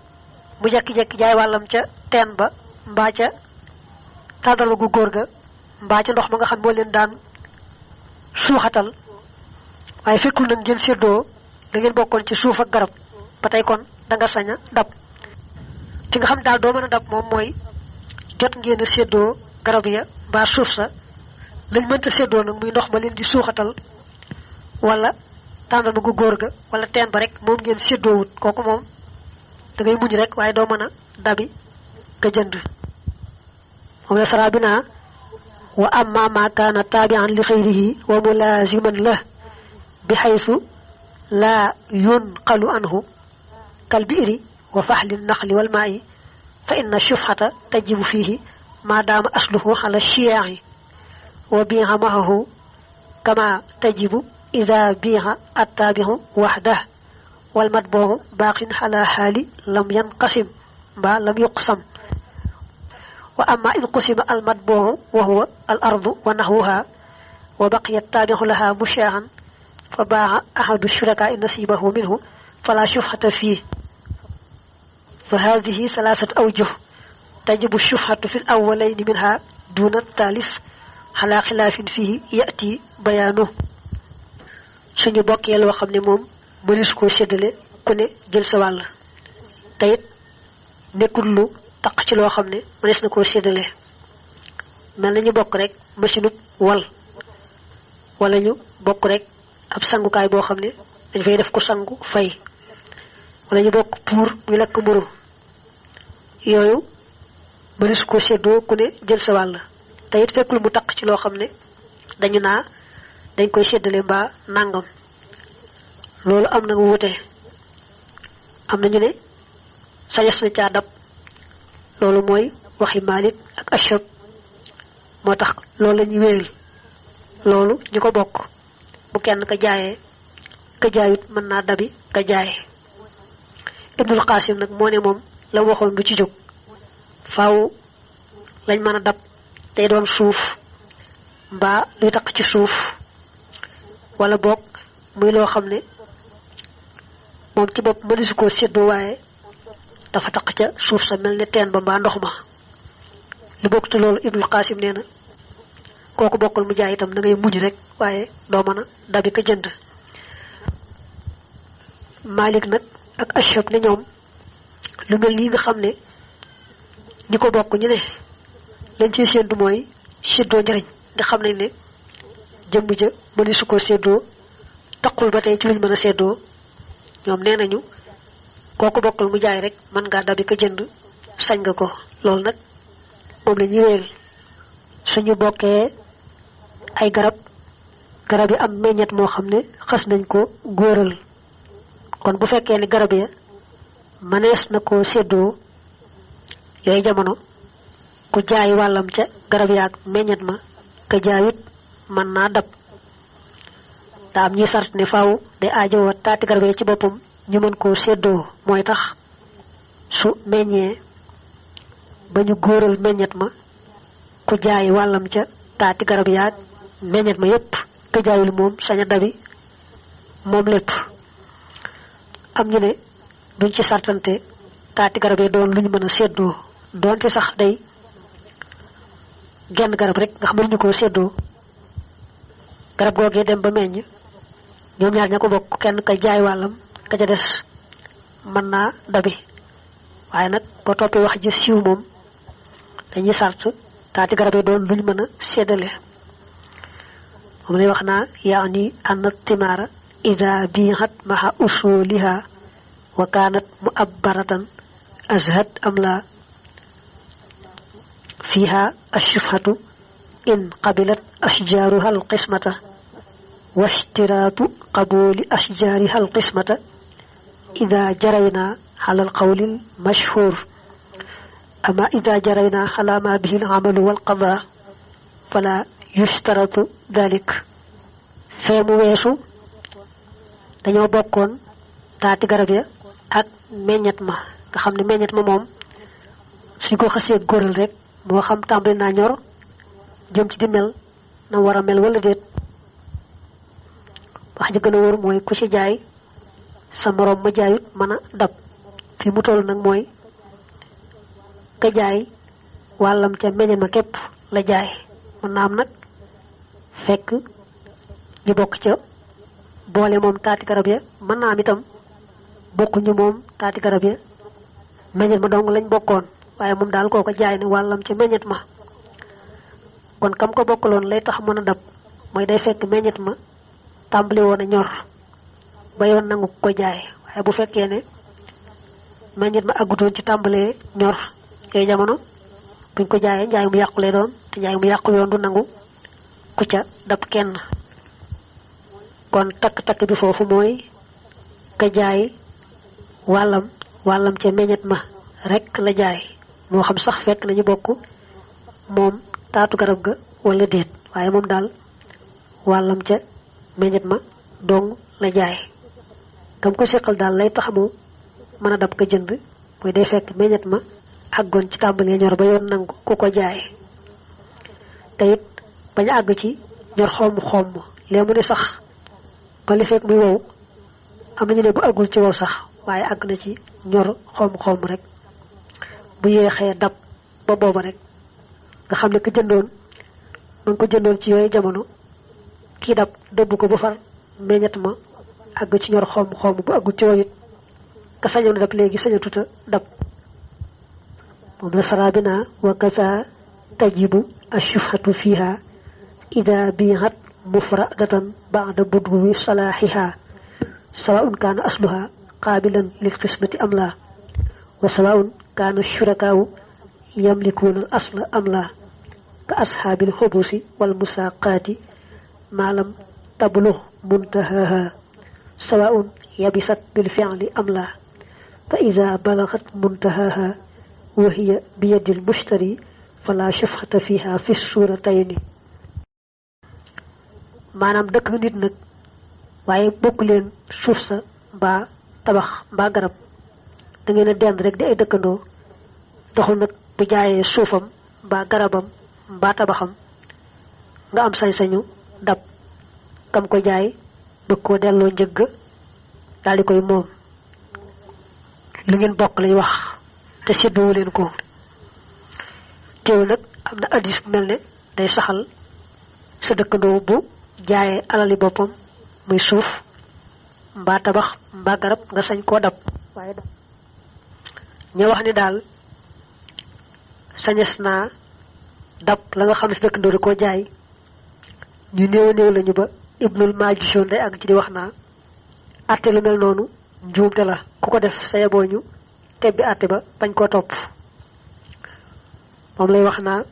mu jekki-jekki jaay wàllam ca teen ba mbaa ca tàndarma gu góor ga mbaa ca ndox ma nga xam moo leen daan suuxatal waaye fekkul nag ngeen séddoo da ngeen bokkoon ci suuf ak garab ba tey kon da nga sañ a dab ci nga xam daal doo mën a dab moom mooy jot ngeen a séddoo garab ya mbaa suuf sa lañ mënta séddoo nag muy ndox ma leen di suuxatal wala tàndarma gu góor ga wala teen ba rek moom ngeen séddoowut kooku moom da ngay muñ rek waaye doo mën a dabi ka jënd moom la sara bi naa wa amma ma kaana taabian li xayrihi wa mulaaziman la bi xaysu laa yunqalu anhu kal biiri wa faxli naqli wal maayi fa inna shufxata tajibu fiihi maadaama asluhu ala shiyaahi wa biixa mahahu kama tajibu ida biixa attaabihu waxdah wal matbooxu baaqin ala xaali lam yanqasim mbaa lam yuqsam wa amma in qusima al matbooxu wa huwa al ardu wa naxwuha wa baqiya attaabihu laha mushaahan fa baaxa ahadu shurakaa nasibahu minhu fala shufxata fii fa hadihi salaasatu awjuh tajibu shufxatu fi l awwalayni minha duna taalis xalaa xilaafin fii yati bayaanu suñu bokkee loo xam ne moom mënees koo séddale ku ne jël sa wàll te it nekkul lu taq ci loo xam ne mënees na koo séddale mel na ñu bokk rek machine wal wala ñu bokk rek ab sangukaay boo xam ne dañ fay def ko sangu fay wala ñu bokk pour muy lakk mburu yooyu mënees koo séddoo ku ne jël sa wàll te it fekkul mu taq ci loo xam ne dañu naa dañ koy séddale mbaa nangam loolu am na wuute am na ñu ne sañes na caa dab loolu mooy waxi Maalik ak Ashab moo tax loolu la ñuy wéyal loolu ñu ko bokk bu kenn ka jaayee ka jaayut mën naa dabi ka jaay Ibnul Qaasim nag moo ne moom la waxoon du ci jóg faaw lañ mën a dab tey doon suuf mbaa luy taq ci suuf wala boog muy loo xam ne moom ci bopp mënisu koo séddoo waaye dafa taq ca suuf sa mel ne teen ba mbaa ndox ma lu bokk te loolu Ibnul Qaasim nee na kooku bokkul mu jaay itam da ngay mujj rek waaye doo mën a dabi ko jënd Maalik nag ak Ashab ne ñoom lu mel nii nga xam ne ñi ko bokk ñu ne lañ ciy séentu mooy séddoo njëriñ nga xam nañ ne jëmm ja mënisu koo séddoo taqul ba tey ci luñ mën a séddoo ñoom nee nañu kooku bokkul mu jaay rek mën ngaa dabi ko jënd sañ nga ko loolu nag moom la ñuy wéyal suñu bokkee ay garab yi am meññet moo xam ne xas nañ ko góoral kon bu fekkee ne garab ya mënees na koo séddoo yooyu jamono ku jaay wàllam ca garab yaag meññet ma ka jaayut mën naa dab daa am ñuy sart ne faaw day aajowoo taati garab yi ci boppam ñu mën koo séddoo mooy tax su meññee ba ñu góoral meññet ma ku jaay wàllam ca taati garab yaag meññet ma yépp ka jaayul moom sañ a dabi moom lépp am ñu ne duñ ci sartante taati garab yi doon lu ñu mën a séddoo doonte sax day genn garab rek nga xam ne ñu ko séddoo garab googee dem ba meññ ñoom ñaar ña ko bokk kenn ka jaay wàllam ka ca des mën naa dabi waaye nag boo toppee wax ji siiw moom dañuy sart taati garab yi doon luñ mën a séddale moom lay wax naa yaani anna timaara ida biixat maxa usuliha wa kaanat muabbaratan azhad am la fiha ashufhatu in qabilat ashjaaruha alqismata wa ishtiraatu qabuuli ashjaariha alqismata ida jarayna ala alqawli almashhur ama ida jarayna ala ma bihi alamalu walqada fala yushtaratu dalik fee mu weesu dañoo bokkoon taati garab ya ak meññet ma nga xam ne meññet ma moom suñ ko xasee góoral rek moo xam tàmbali naa ñor jëm ci di mel na war a mel wala déet. wax ji gën a wóor mooy ku ci jaay sa moroom ma jaayut mën a dab fi mu toll nag mooy ka jaay wàllam ca meññeen ma képp la jaay. mën naa am nag fekk ñu bokk ca boole moom taati garab ya, mën naa am itam bokkuñu moom taati garab ya, meññet ma dong lañ bokkoon waaye moom daal kooko jaay ne wàllam ca meññet ma. kon kam ko bokkaloon lay tax mën a dab mooy day fekk meññet ma tàmbali woon a ñor ba yoon nangu ko jaay. waaye bu fekkee ne meññet ma àggutoon ci tàmbalee ñor yooyu jamono buñ ko jaayee njaay mu yàqu lay doon te njaay mu yàqu yoon du nangu ku ca dab kenn. kon takk-takk bi foofu mooy ka jaay wàllam ca meññet ma rek la jaay, moo xam sax fekk nañu bokk moom taatu garab ga wala déet, waaye moom daal wàllam ca meññet ma dong la jaay. kam ko seqal daal lay tax mu mën a dab ka jënd mooy day fekk meññet ma àggoon ci tàmbalee ñor ba yoon nangu ku ko jaay, te it bañ a àgg ci ñor xomm lee mu ne sax ba li fekk muy wow, am nañu ne bu àggul ci wow sax waaye àgg na ci ñor xomm rek. bu yeexee dab ba booba rek nga xam ne ka jëndoon ma ngi ko jëndoon ci yooyu jamono, kii dab dëbb ko ba far meññet ma àgg ci ñor xomm bu àggul ci wow it ka sañoon dab léegi sañatuta dab. moom la saraa bi naa wa kaza tajibu ashufhatu fiha ida bihat mufradatan ba'da budwi salahiha sawaun kana asluha qabilan lil qismati am la wa sawaun kana shuraka'u yamlikuna al asla am la ka ashabil hubusi wal musaqati ma lam tablugh muntahaha sawaun yabisat bil fi'li am la fa idha balaghat muntahaha wa hiya bi yadil mushtari fala shufhata fiha fi suratayni. maanaam dëkk nit nag waaye bokk leen suuf sa mbaa tabax mbaa garab da ngeen a dend rek di ay dëkkandoo, taxul nag bu jaayee suufam mbaa garabam mbaa tabaxam nga am sañ-sañu dab kam ko jaay bëgg koo delloo njëgg daal di koy moom. lu ngeen bokk lañ wax te séddoo leen ko. teew nag am na addis bu mel ne day saxal sa dëkkandoo bu jaayee alali boppam muy suuf mbaa tabax mbaa garab nga sañ koo dab. waaye ñu wax ni daal sañes naa dab la nga xam ne si dëkkandoo da koo jaay ñu néew lañu ba ibnul majishun day àgg ci di wax naa àtte lu mel noonu njuumte la, ku ko def sa yeboo ñu tebbi àtte ba bañ koo topp. moom lay wax naa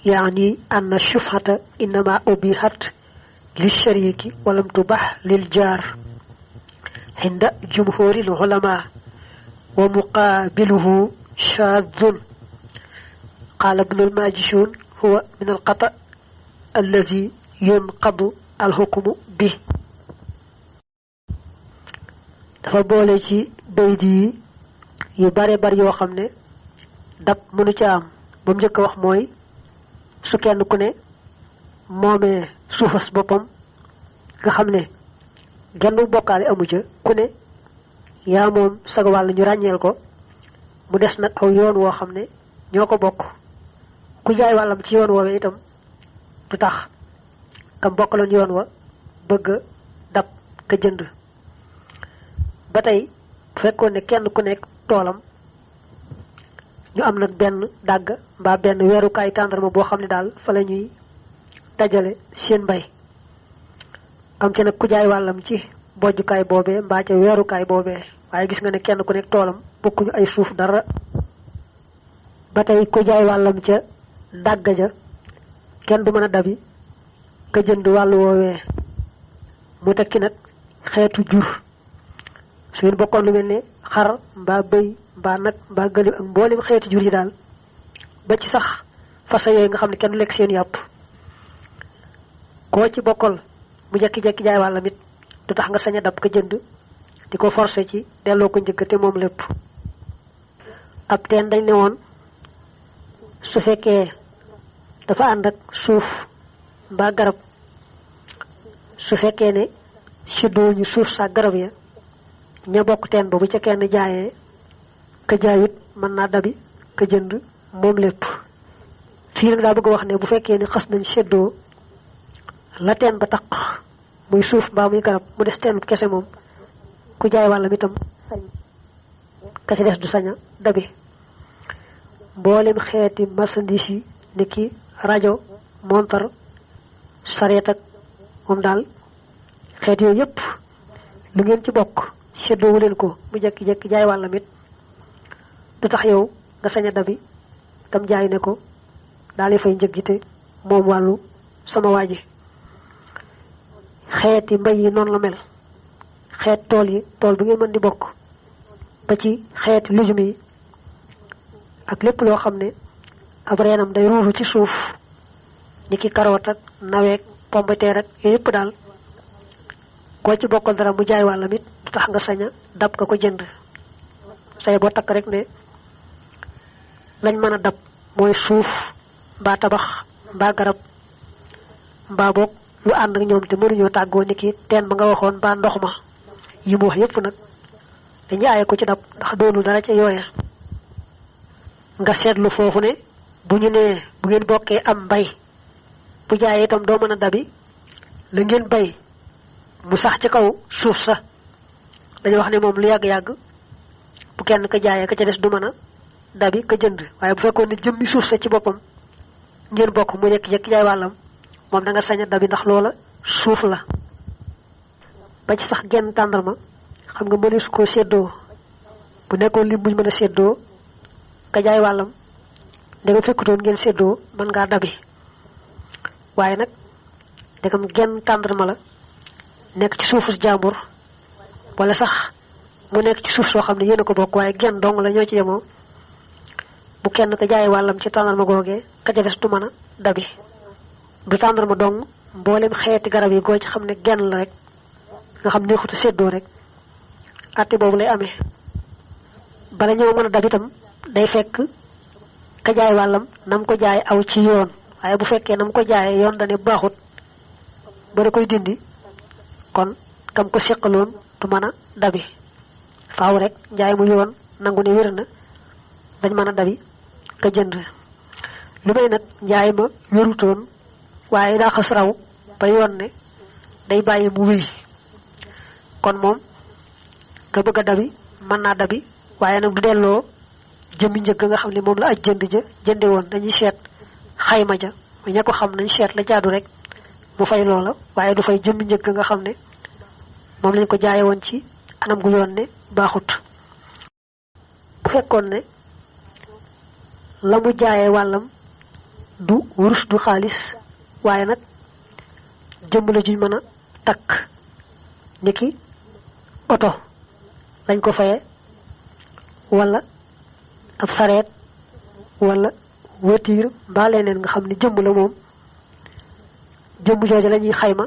yaani anna shufhata innama ubihat lil shariki walam tubah lil jaar inda jumhuril ulama wa muqabiluhu shadhun qala ibnul majishun huwa min al qata alladhi yunqadu al hukmu bi. dafa boole ci bayt yi yu bare bari yoo xam ne dab mënu ca am. ba mu njëkk a wax mooy su kenn ku ne moomee suufas boppam nga xam ne genn bokkaale amu ca, ku ne yaa moom saga wàll ñu ràññeel ko, mu des nag aw yoon woo xam ne ñoo ko bokk. ku jaay wàllam ci yoon woowee itam du tax kam bokkaloon yoon wa bëgg dab ka jënd. ba tey bu fekkoon ne kenn ku nekk toolam ñu am nag benn dàgg mbaa benn weerukaay tàndarma boo xam ne daal fa la ñuy dajale seen mbay, am ca nag ku jaay wàllam ci bojjukaay boobee mbaa ca weerukaay boobee, waaye gis nga ne kenn ku nekk toolam bokkuñu ay suuf dara. ba tey ku jaay wàllam ca dàgg ja kenn du mën a dabi ka jënd wàllu woowee. mu tekki nag xeetu jur su ngeen bokkoon lu mel ne xar mbaa bëy mbaa nag mbaa gëléem ak mboolem xeeti jur yi daal ba ci sax fasa yooyu nga xam ne kenn du lekk seen yàpp, koo ci bokkal mu jekki-jekki jaay wàllam it du tax nga sañ a dab ka jënd di ko forcé ci delloo ko njëkk te moom lépp. ab teen dañ ne woon su fekkee dafa ànd ak suuf mbaa garab su fekkee ne séddoo ñu suuf sa garab ya ña bokk teen ba bu ca kenn jaayee ka jaayut mën naa dabi ka jënd moom lépp fii nag daa bëgg wax ne bu fekkee ne xas nañ séddoo la teen ba taq muy suuf mbaa muy garab mu des teen kese moom ku jaay wàllam itam sañ ka ci des du saña dabi mboolem xeeti marchandise yi ni ki rajo montar sareet ak moom daal xeet yooyu yëpp lu ngeen ci bokk séddoowu leen ko mu jekki-jekki jaay wàllam it du tax yow nga sañ a dabi tam jaay ne ko daal di fay njëg ji te moom wàllu sama waa ji xeeti mbay yi noonu la mel xeet tool yi tool bu ngeen mën di bokk ba ci xeeti lujum yi ak lépp loo xam ne ab reenam day ruuru ci suuf ni ki karoot ak naweek pombeteer ak yooyu yëpp daal koo ci bokkal dara mu jaay wàllam it du tax nga sañ a dab ka ko jënd say boo takk rek ne lañ mën a dab mooy suuf mbaa tabax mbaa garab mbaa boog lu ànd ak ñoom te mënuñoo tàggoo ni ki teen ba nga waxoon mbaa ndox ma yi mu wax yëpp nag dañuy aaye ko ci dab ndax doonul dara ca yooya nga seetlu foofu ne bu ñu nee bu ngeen bokkee am mbay bu jaayee itam doo mën a dabi la ngeen bay mu sax ci kaw suuf sa dañu wax ne moom lu yàgg-yàgg bu kenn ka jaayee ka ca des du mën a dabi ka jënd waaye bu fekkoon ne jëmmi suuf sa ci boppam ngeen bokk mu jekki-jekki jaay wàllam moom da nga sañ a dabi ndax loola suuf la ba ci sax genn tàndarma xam nga mënees koo séddoo bu nekkoon lim buñ mën a séddoo ka jaay wàllam da nga fekkutoon ngeen séddoo mën ngaa dabi waaye nag dagam genn tàndarma la nekk ci suufu jàmbur wala sax mu nekk ci suuf soo xam ne yéen a ko bokk waaye genn dong la ñoo ci yemoo bu kenn ka jaay wàllam ci tàndarma googee ka ca des du mën a dabi du tàndarma dong mboolem xeeti garab yi goo ci xam ne genn la rek nga xam ne xutu séddoo rek àtte boobu lay amee bala ñoo mën a dab itam day fekk ka jaay wàllam nam ko jaay aw ci yoon waaye bu fekkee nam ko jaayee yoon dane baaxut ba da koy dindi kon kam ko seqaloon du mën a dabi faaw rek njaay mu yoon nangu ne wér na dañ mën a dabi ka jënd lu may nag njaay ma wérutoon waaye daa xas raw ba yoon ne day bàyyi mu wéy kon moom nga bëgg a dabi mën naa dabi waaye nag du delloo jëmmi njëg nga xam ne moom la aj jënd ja jënde woon dañuy seet xayma ja ña ko xam nañ seet la jaadu rek mu fay loola waaye du fay jëmmi njëg nga xam ne moom lañ ko jaaye woon ci anam gu yoon ne baaxut bu fekkoon ne la mu jaayee wàllam du wurus du xaalis waaye nag jëmm la juñ mën a takk niki oto lañ ko faye wala ab sareet wala voiture mbaa leneen nga xam ne jëmm la moom jëmm jooje la ñuy xayma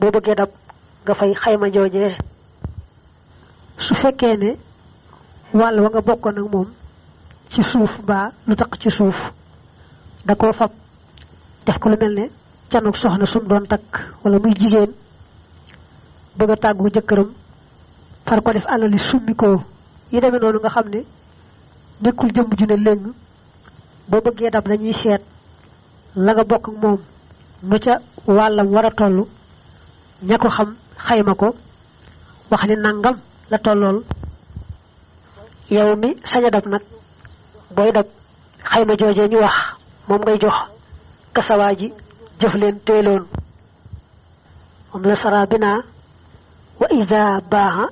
boo bëggee dab nga fay xayma joojee su fekkee ne wàll wa nga bokkoon ak moom ci suuf mbaa lu taq ci suuf da koo fab def ko lu mel ne canuk soxna sum doon takk wala muy jigéen bëgg a tàggu jëkkëram far ko def alali summi ko yi demee noonu nga xam ne nekkul jëmm ju ne léng boo bëggee dab dañuy seet la nga bokk ak moom nu ca wàllam war a toll ña ko xam xayma ko wax ni nangam la tollool yow mi sañ a dab nag booy dab xayma joojee ñu wax moom ngay jox kasawaa ji jëf leen teeloon moom la sara bina wa ida baaxa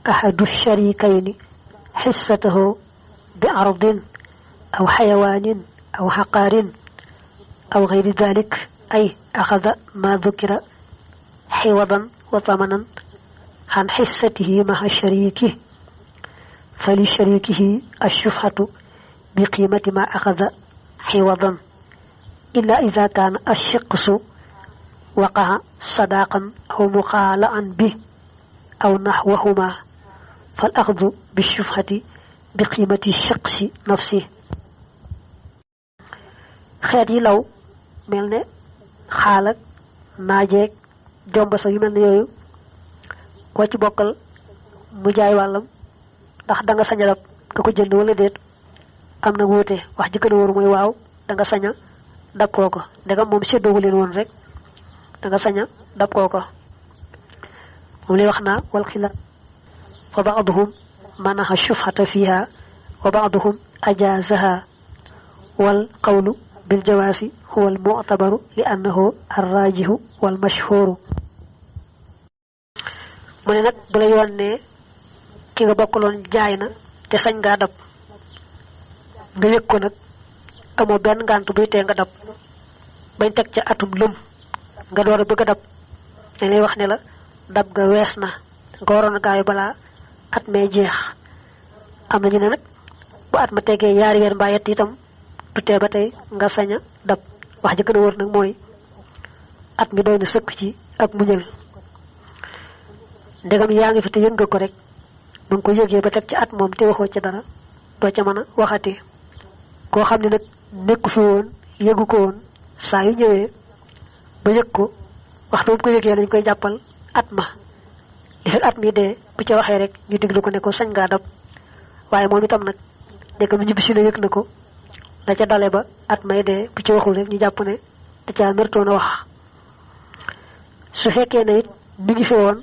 ahadu sharikayni xissatahu bi ardin aw xayawaanin aw xaqaarin aw gayri dalik ay axada ma dukira xiwadan wa tamanan عن حصته مع شريكه فلشريكه الشفعة بقيمة ما أخذ حوضا إلا إذا كان الشقص وقع صداقا أو مقالعا به أو نحوهما فالأخذ بالشفعة بقيمة الشقص نفسه خير لو ملنا xaal ak naajeeg jomba sa yu mel ne yooyu koo ci bokkal mu jaay wàllam ndax da nga sañ a dab ka ko jënd wala déet am na wuute wax ji gën a wóor mooy waaw da nga sañ a dab kooko ndegam moom séddoogu leen woon rek da nga sañ a dab kooko moom lay wax naa wal xilaaf fa ba'duhum manaha shufhata fiha wa ba'duhum ajazaha wal qawlu bil jawaasi huwa al mu'tabaru li annahu ar-rajihu wal mashhuru mu ne nag bu la yoon ne ki nga bokkaloon jaay na te sañ ngaa dab nga yëg ko nag amoo benn ngànt buy tee nga dab bañ teg ca atum lëm nga door a bëgg a dab dañ lay wax ne la dab ga wees na nga waroon a gaayu balaa at mee jeex am na ñu ne nag bu at ma tegee yaari weer mbaa yett itam du tee ba tey nga sañ a dab wax ji gën a wër nag mooy at mi doy na sëkk ci ak muñal ndegam yaa ngi fi te yëg nga ko rek ba nga ko yëgee ba teg ci at moom te waxoo ci dara doo ca mën a waxati koo xam ne nag nekku fi woon yëgu ko woon saa yu ñëwee ba yëg ko waxtu bu ko yëgee lañ koy jàppal at ma li fekk at mi dee bu ca waxee rek ñu diglu ko ne ko sañ ngaa dab waaye moom itam nag ndegam ñibbisi na yëg na ko da ca dale ba at may dee bu ci waxul rek ñu jàpp ne da caa mertoon a wax su fekkee ne it mi ngi fi woon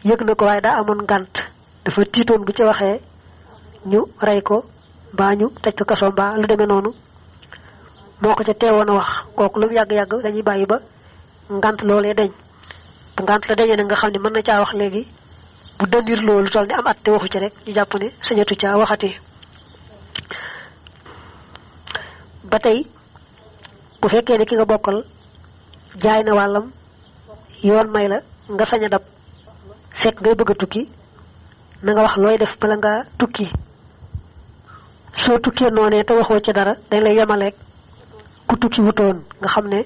yëg na ko waaye daa amoon ngànt dafa tiitoon bu ci waxee ñu rey ko mbaa ñu tëj ko kaso mbaa lu demee noonu moo ko ca teewoon a wax kooku lu mu yàgg-yàgg dañuy bàyyi ba ngànt loolee deñ bu ngànt la dañee ne nga xam ne mën na caa wax léegi bu dëndir loolu toll ni am at te waxu ci rek ñu jàpp ne sañatu caa waxati ba tey bu fekkee ne ki nga bokkal jaay na wàllam yoon may la nga sañ a dab fekk ngay bëgg a tukki na nga wax looy def bala nga tukki soo tukkee noonee te waxoo ci dara dañ lay yemaleeg ku tukki wutoon nga xam ne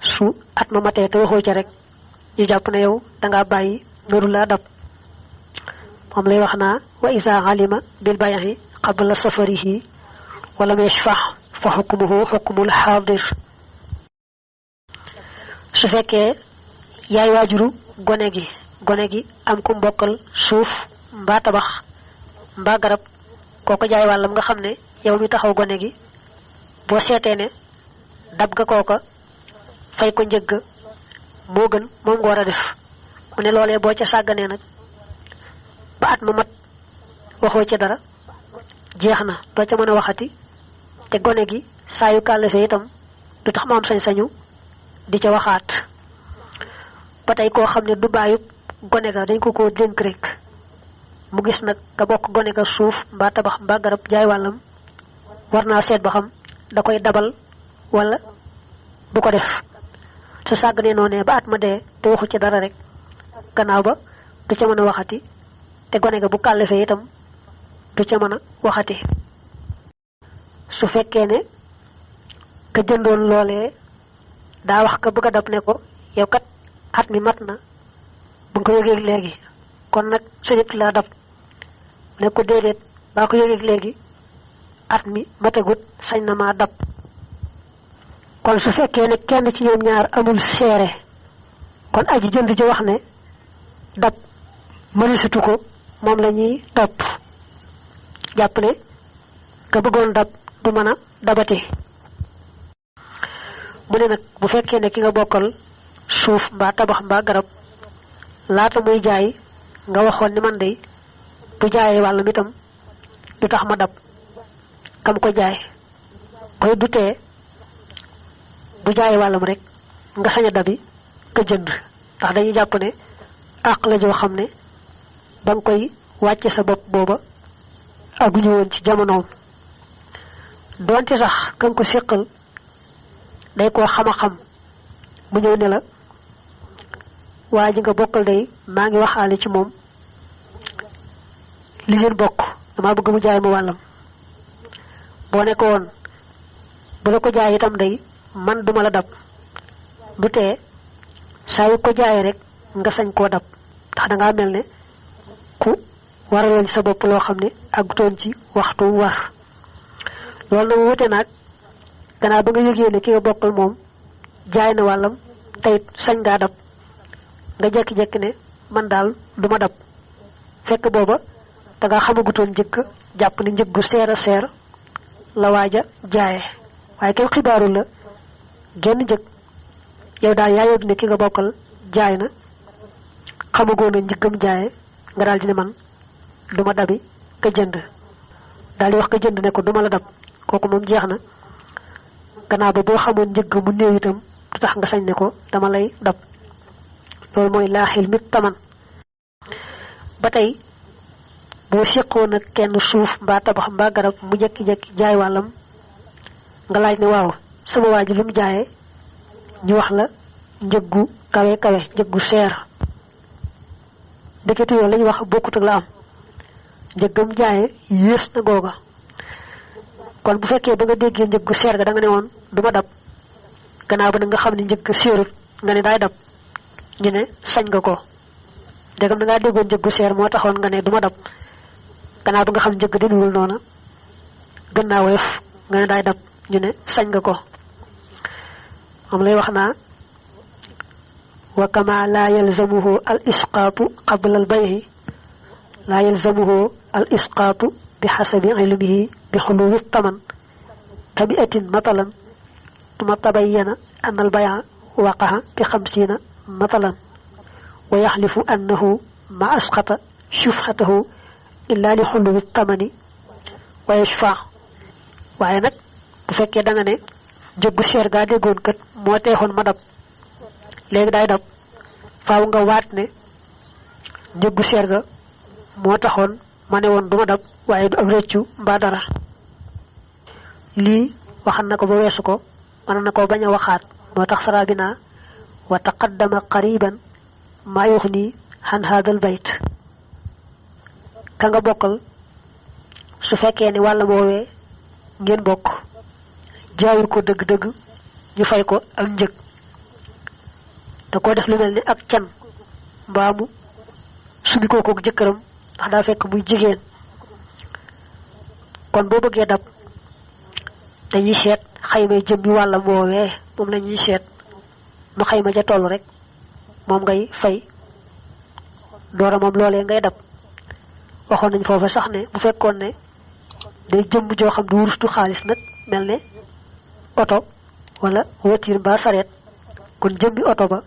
su at ma matee te waxoo ci rek ñu jàpp ne yow dangaa bàyyi naru laa dab moom lay wax naa wa isa alima bil bayahi qabla safarihi wala yashfah fa hukmuhu hukmul hadir su fekkee yaay waajuru gone gi am ku mbokkal suuf mbaa tabax mbaa garab kooko jaay wàllam nga xam ne yow mi taxaw gone gi boo seetee ne dab ga kooka fay ko njëgg moo gën moom nga war a def mu ne loolee boo ca sàgganee nag ba at ma mat waxoo ci dara jeex na doo ca mën a waxati te gone gi saa yu kàllafee itam du tax ma am sañ-sañu di ca waxaat ba tey koo xam ne du bàyyub gone ga dañ ko koo dénk rek mu gis nag nga bokk gone ga suuf mbaa tabax mbaa garab jaay wàllam war naa seet ba xam da koy dabal wala du ko def su sàgganee noonee ba at ma dee te waxu ci dara rek gannaaw ba du ca mën a waxati te gone ga bu kàllafee itam du ca mën a waxati su fekkee ne ka jëndoon loolee daa wax ka bëgg a dab ne ko yow kat at mi mat na bu nga ko yëgeeg léegi kon nag sañut laa dab ne ko déedéet baa ko yëgeeg léegi at mi matagut sañ na maa dab kon su fekkee ne kenn ci ñoom ñaar amul seere kon aji jënd ji wax ne dab mënisatu ko moom la ñuy topp jàpp ne ka bëggoon dab du mën a dabati mu ne nag bu fekkee ne ki nga bokkal suuf mbaa tabax mbaa garab laata muy jaay nga waxoon ni man de bu jaayee wàllam itam du tax ma dab kam ko jaay koy dutee bu jaayee wàllam rek nga sañ a dabi ka jënd ndax dañuy jàpp ne àq la joo xam ne ba nga koy wàcce sa bopp booba aguñu woon ci jamonoom doonte sax kan ko séqal day koo xam a xam mu ñëw ne la waa ji nga bokkal day maa ngi waxaale ci moom li leen bokk dama bëgg mu jaay ma wàllam boo ne ko woon bu la ko jaay itam day man duma la dab du tee saa yu ko jaayee rek nga sañ koo dab ndax dangaa mel ne ku waraloon sa bopp loo xam ne àggutoon ci waxtu war loolu nag wute naag gannaaw ba nga yëgee ne ki nga bokkal moom jaay na wàllam tayit sañ ngaa dab nga jekki-jekki ne man daal duma dab fekk booba da nga xamagutoon njëkk jàpp ni njëg gu seer a seer la waaja jaaye waaye kenn xibaaru la genn njëg yow daal yaa yëg ne ki nga bokkal jaay na xamagoon na njëggam jaaye nga daal di ne man duma dabi ka jënd daal di wax ka jënd ne ko duma la dab kooku moom jeex na gannaaw ba boo xamoon njëgg mu néew itam du tax nga sañ ne ko dama lay dab loolu mooy laaxil mit taman ba tey boo séqoon ak kenn suuf mbaa tabax mbaa garab mu jekki-jekki jaay wàllam nga laaj ne waaw sama waa ji lu mu jaayee ñu wax la njëggu kawe kawe njëggu seer ndeketi yoon lañu wax bokkut ak la am njëggam jaayee yées na googa kon bu fekkee ba nga déggee njëggu seer ga da nga ne woon duma dab gannaaw ba nag nga xam ne njëgg seerut nga ne daay dab ñu ne sañ nga ko ndegam da ngaa déggoon njëggu seer moo taxoon nga ne duma dab gannaaw ba nga xam njëgg demewul noona gën naa woyof nga ne daay dab ñu ne sañ nga ko moom lay wax naa wa kama laa yalzamuhu al isqaatu qabla al bay'i laa yalzamuhu al isqaatu bi xasabi ilmihi bi xuluwi taman tabi'atin matalan tuma tabayyana an al bay'a waqa'a bi 50 matalan wa yaxlifu annahu ma asqata shufhatahu illa li xuluwi tamani wa yashfa waaye nag bu fekkee da nga ne njëggu seer gaa déggoon kat moo teexoon ma dab léegi daay dab faaw nga waat ne njëggu seer ga moo taxoon ma ne woon duma dab waaye du ak rëccu mbaa dara lii waxan na ko ba weesu ko mën na ko bañ a waxaat moo tax saraa bi naa wa taqaddama qariban maa yuxni xan haadal bayt ka nga bokkal su fekkee ni wàlla woowee ngeen bokk jaayu ko dëgg-dëgg ñu fay ko ak njëg da ko def lu mel ni ak can mbaamu sumi kooku ak jëkkëram ndax daa fekk muy jigéen kon boo bëggee dab dañuy seet xaymay jëm bi wàllam woowee moom la ñuy seet nu xayma ja toll rek moom ngay fay doora moom loolee ngay dab waxoon nañ foofa sax ne bu fekkoon ne day jëmm joo xam du wurus du xaalis nag mel ne oto wala voiture mbaa sareet kon jëmbi oto ba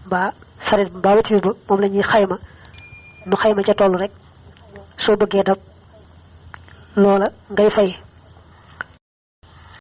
mbaa sareet mbaa voiture ba moom la ñuy xayma nu xayma ca toll rek soo bëggee dab loola ngay fay